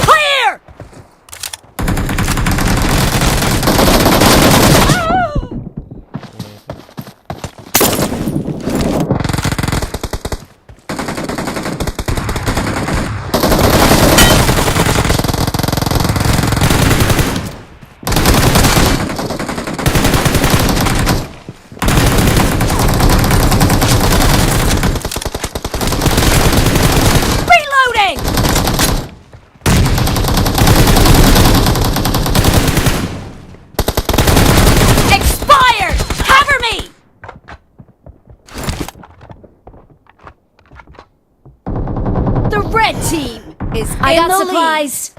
Clear! Reloading! Expired! Cover me! The red team is I in got the lead. Supplies.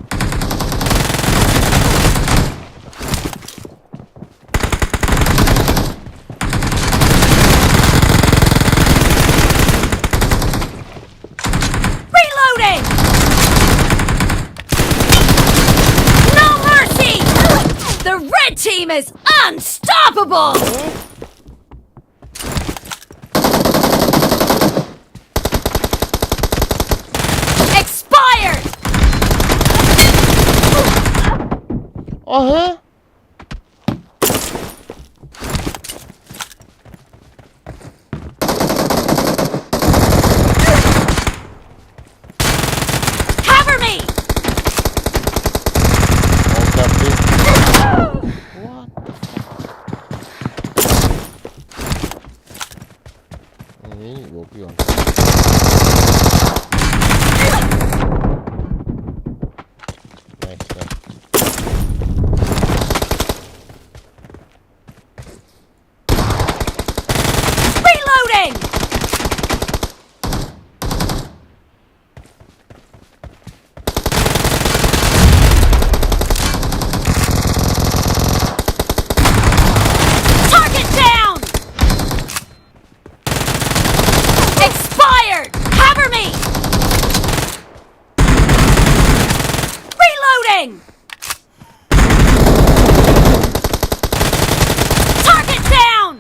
Is unstoppable! Expired! Aha. Cover me! All that big. What the fuck? Ini gua pion. Nice, nice. Reloading! Target down! Expired! Cover me! Reloading! Target down!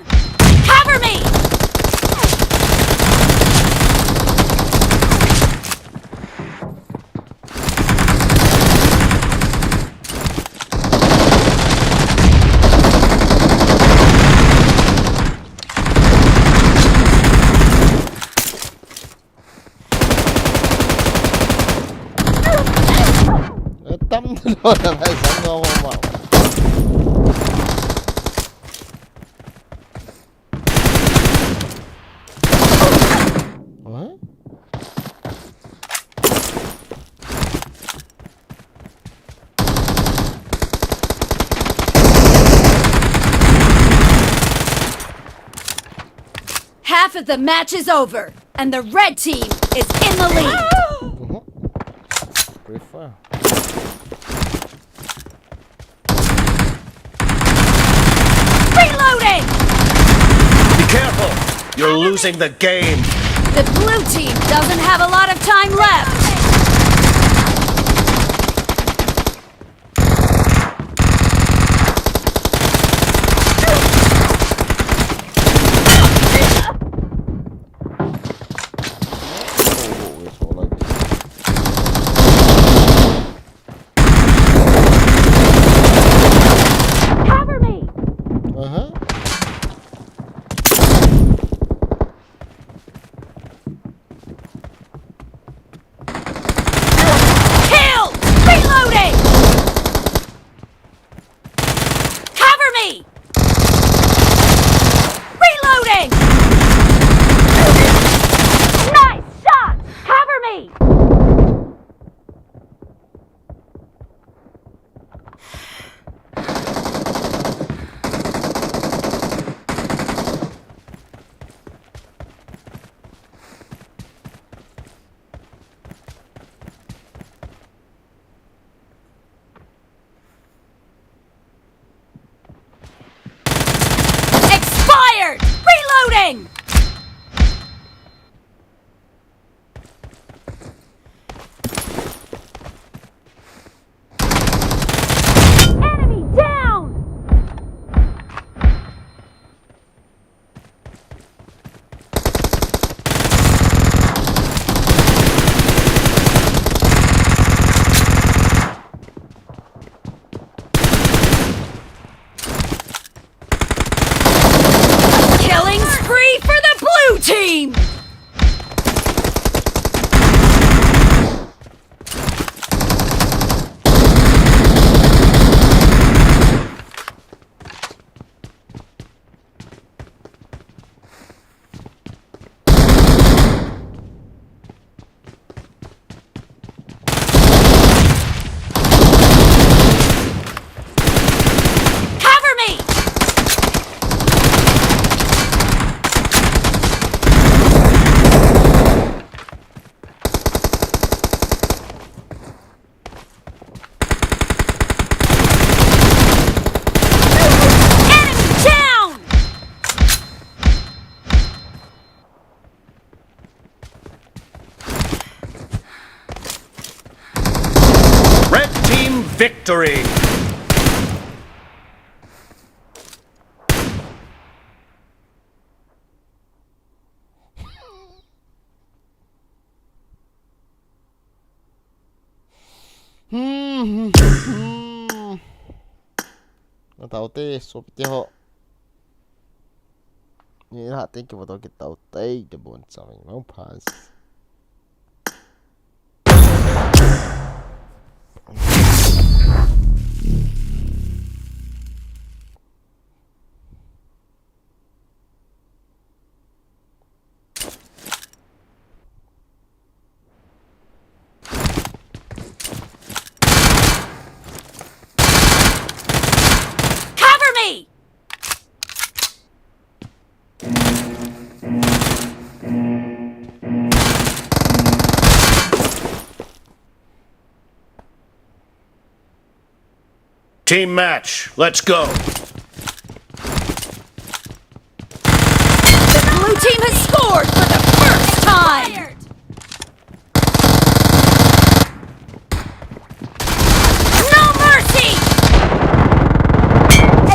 Cover me! Tam tu lo na mai sang lo ma. What? Half of the match is over, and the red team is in the lead. Mhm. Free fire. Reloading! Be careful! You're losing the game! The blue team doesn't have a lot of time left! Cover me! Aha. Kill! Reloading! Cover me! Reloading! Nice shot! Cover me! Expired! Reloading! Enemy down! Killing spree for the blue team! Cover me! Enemy down! Red team victory! Taute, sopite ho. Ni la te ki voto ki taute, de bon sa veng mang phas. Cover me! Team match, let's go. The blue team has scored for the first time. No mercy!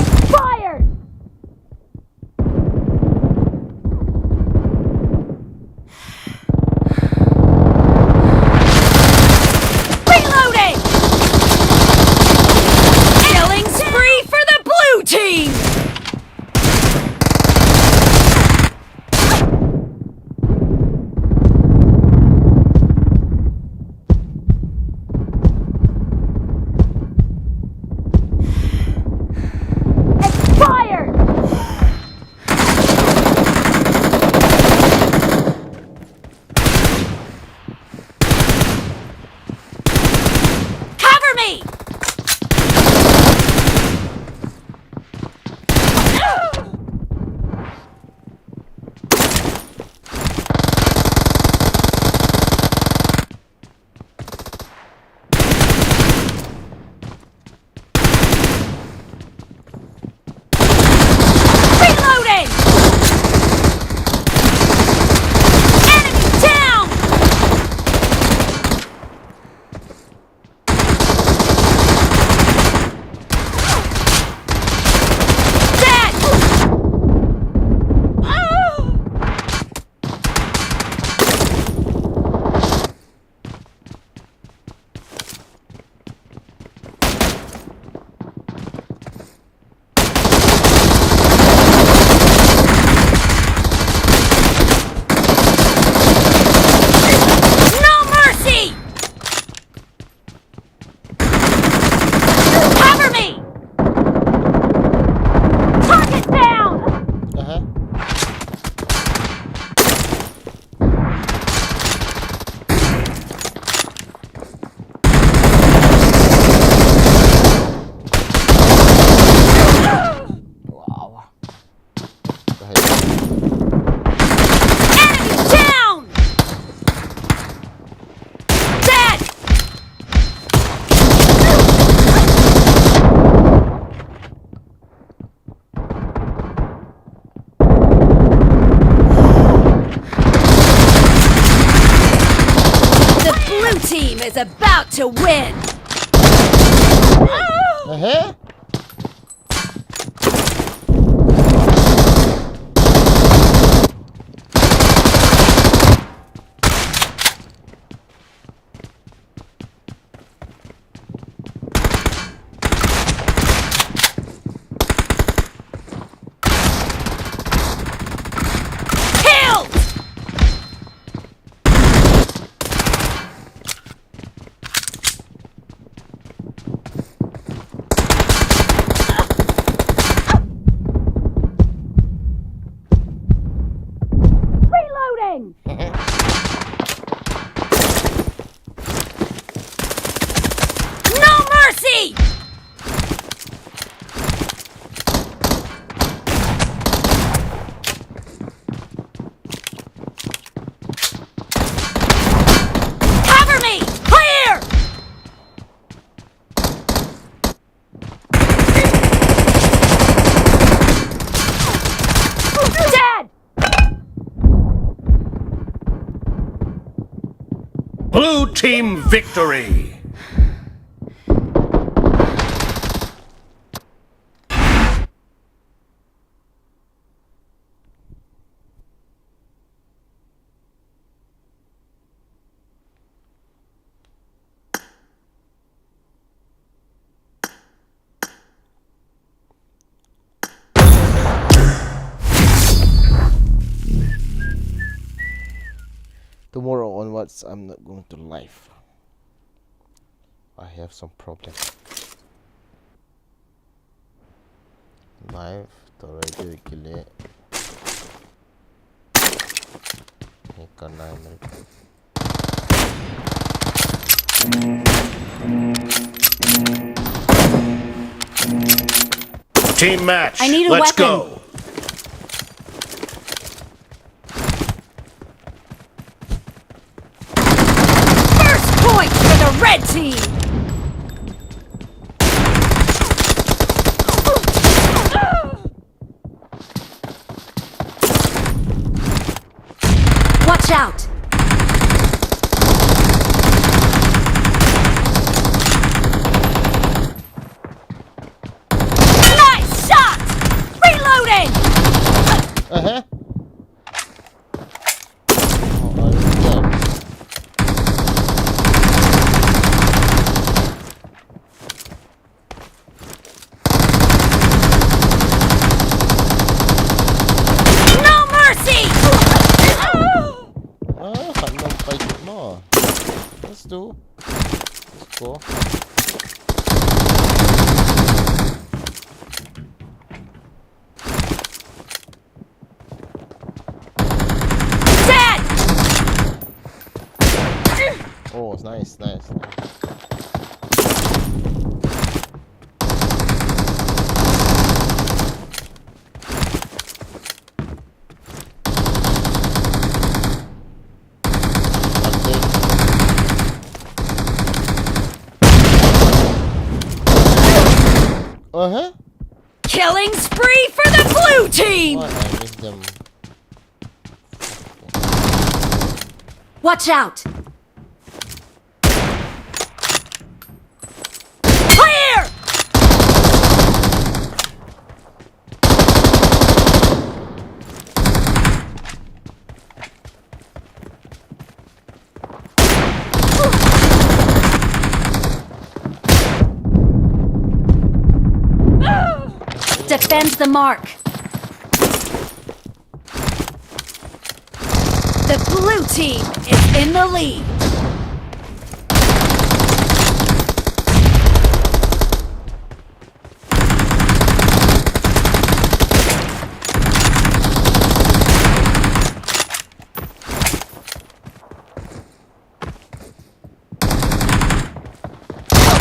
Expired! Reloading! Killing spree for the blue team! Expired! Cover me! Reloading! Enemy down! Dead! No mercy! Cover me! Target down! Aha. Wow. Enemy down! Dead! The blue team is about to win! Aha. Killed! Reloading! No mercy! Cover me! Clear! Dead! Blue team victory! Tomorrow onwards, I'm not going to live. I have some problem. Live to radio kile. He karna hai mere ko. Team match. I need a Let's weapon. Go. First point for the red team. Watch out! Nice shot! Reloading! Uh-huh. Oh, I was dead. No mercy! Ah, khat nom pai kit mo. Let's do. Let's go. Dead! Oh, nice, nice, nice. Uh-huh. Killing spree for the blue team! Why I miss them? Watch out! Clear! Defend the mark. The blue team is in the lead.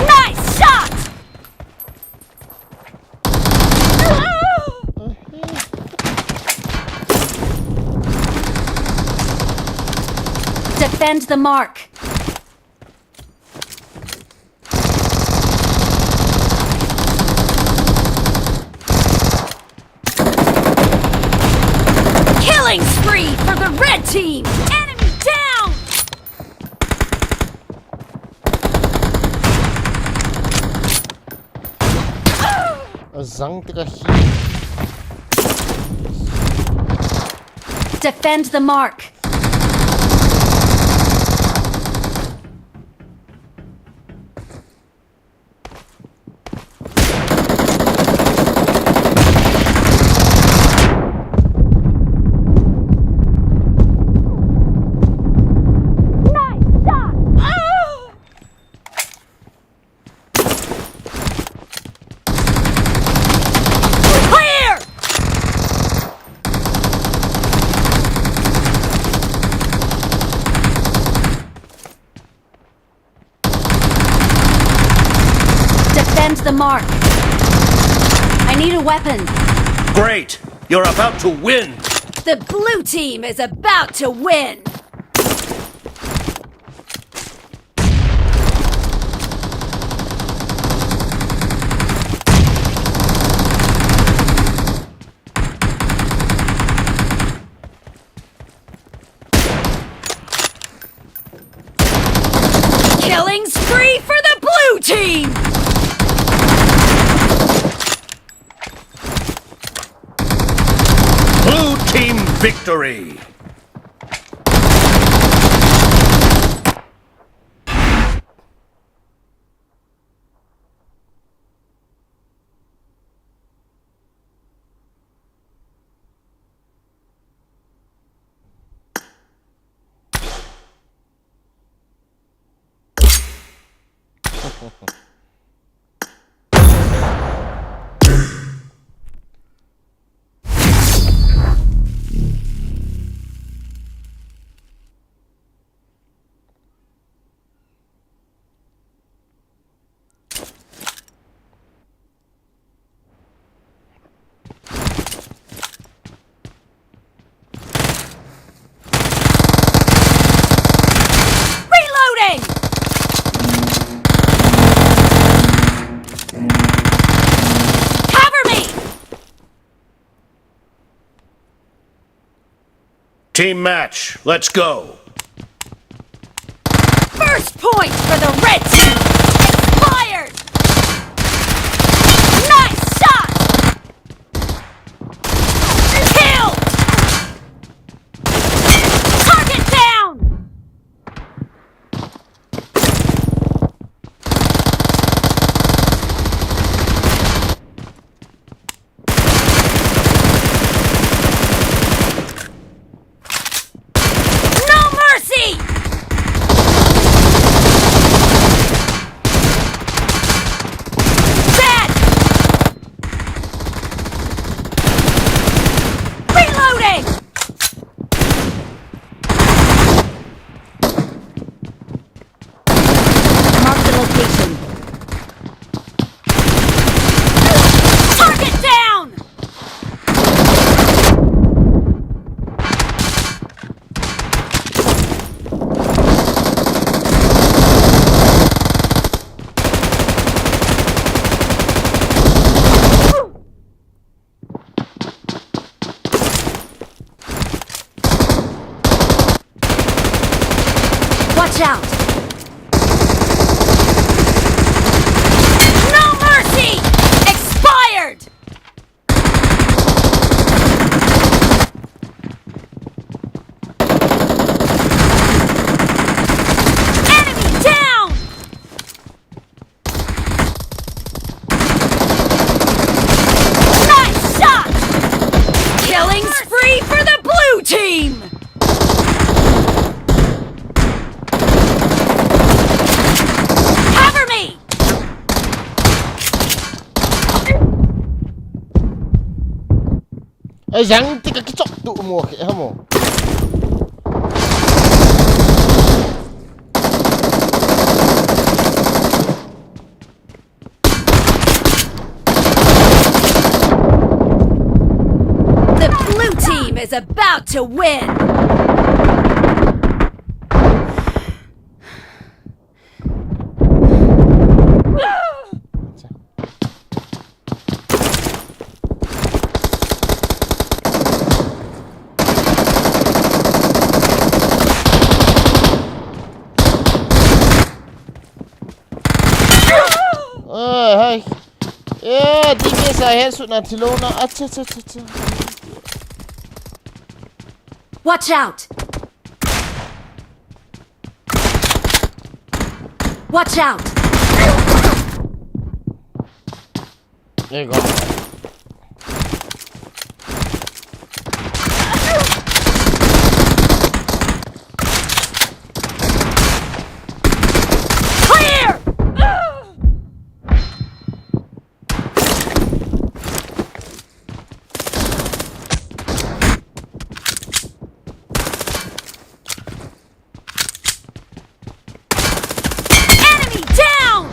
Nice shot! Defend the mark. Killing spree for the red team! Enemy down! Azang tika hi. Defend the mark. Nice shot! Ah! Clear! Defend the mark. I need a weapon. Great! You're about to win! The blue team is about to win! Killing spree for the blue team! Blue team victory! Reloading! Cover me! Team match, let's go! First point for the red team! Expired! Nice shot! Killed! Target down! No mercy! Dead! Reloading! Mark the location. Target down! Watch out! No mercy! Expired! Enemy down! Nice shot! Killing spree for the blue team! Cover me! Ei, jang tika kichok tu mo ke hamo. The blue team is about to win. Oi, hai. Eh, D P S a headshot na thilou na. Acha, acha, acha, acha. Watch out! Watch out! There you go. Clear! Enemy down!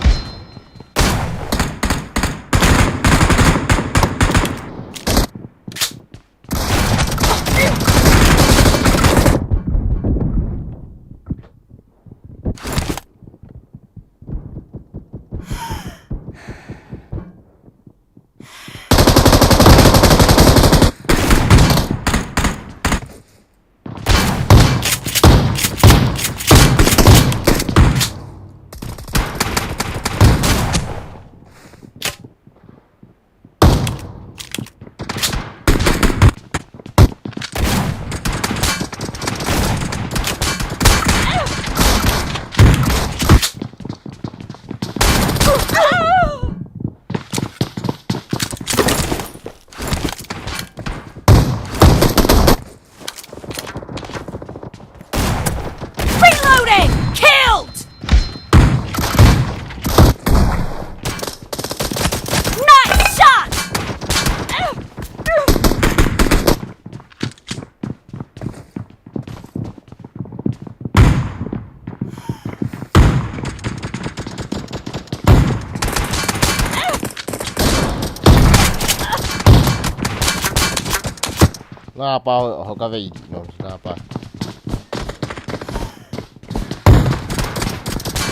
Napa ho ka vei di no napa.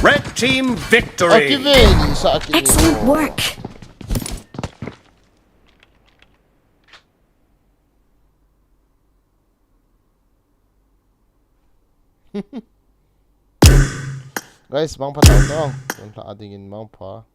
Red team victory. Akivei sa akivei. Excellent work. Guys, mangpha tau tau. Tun tha adingin mangpha.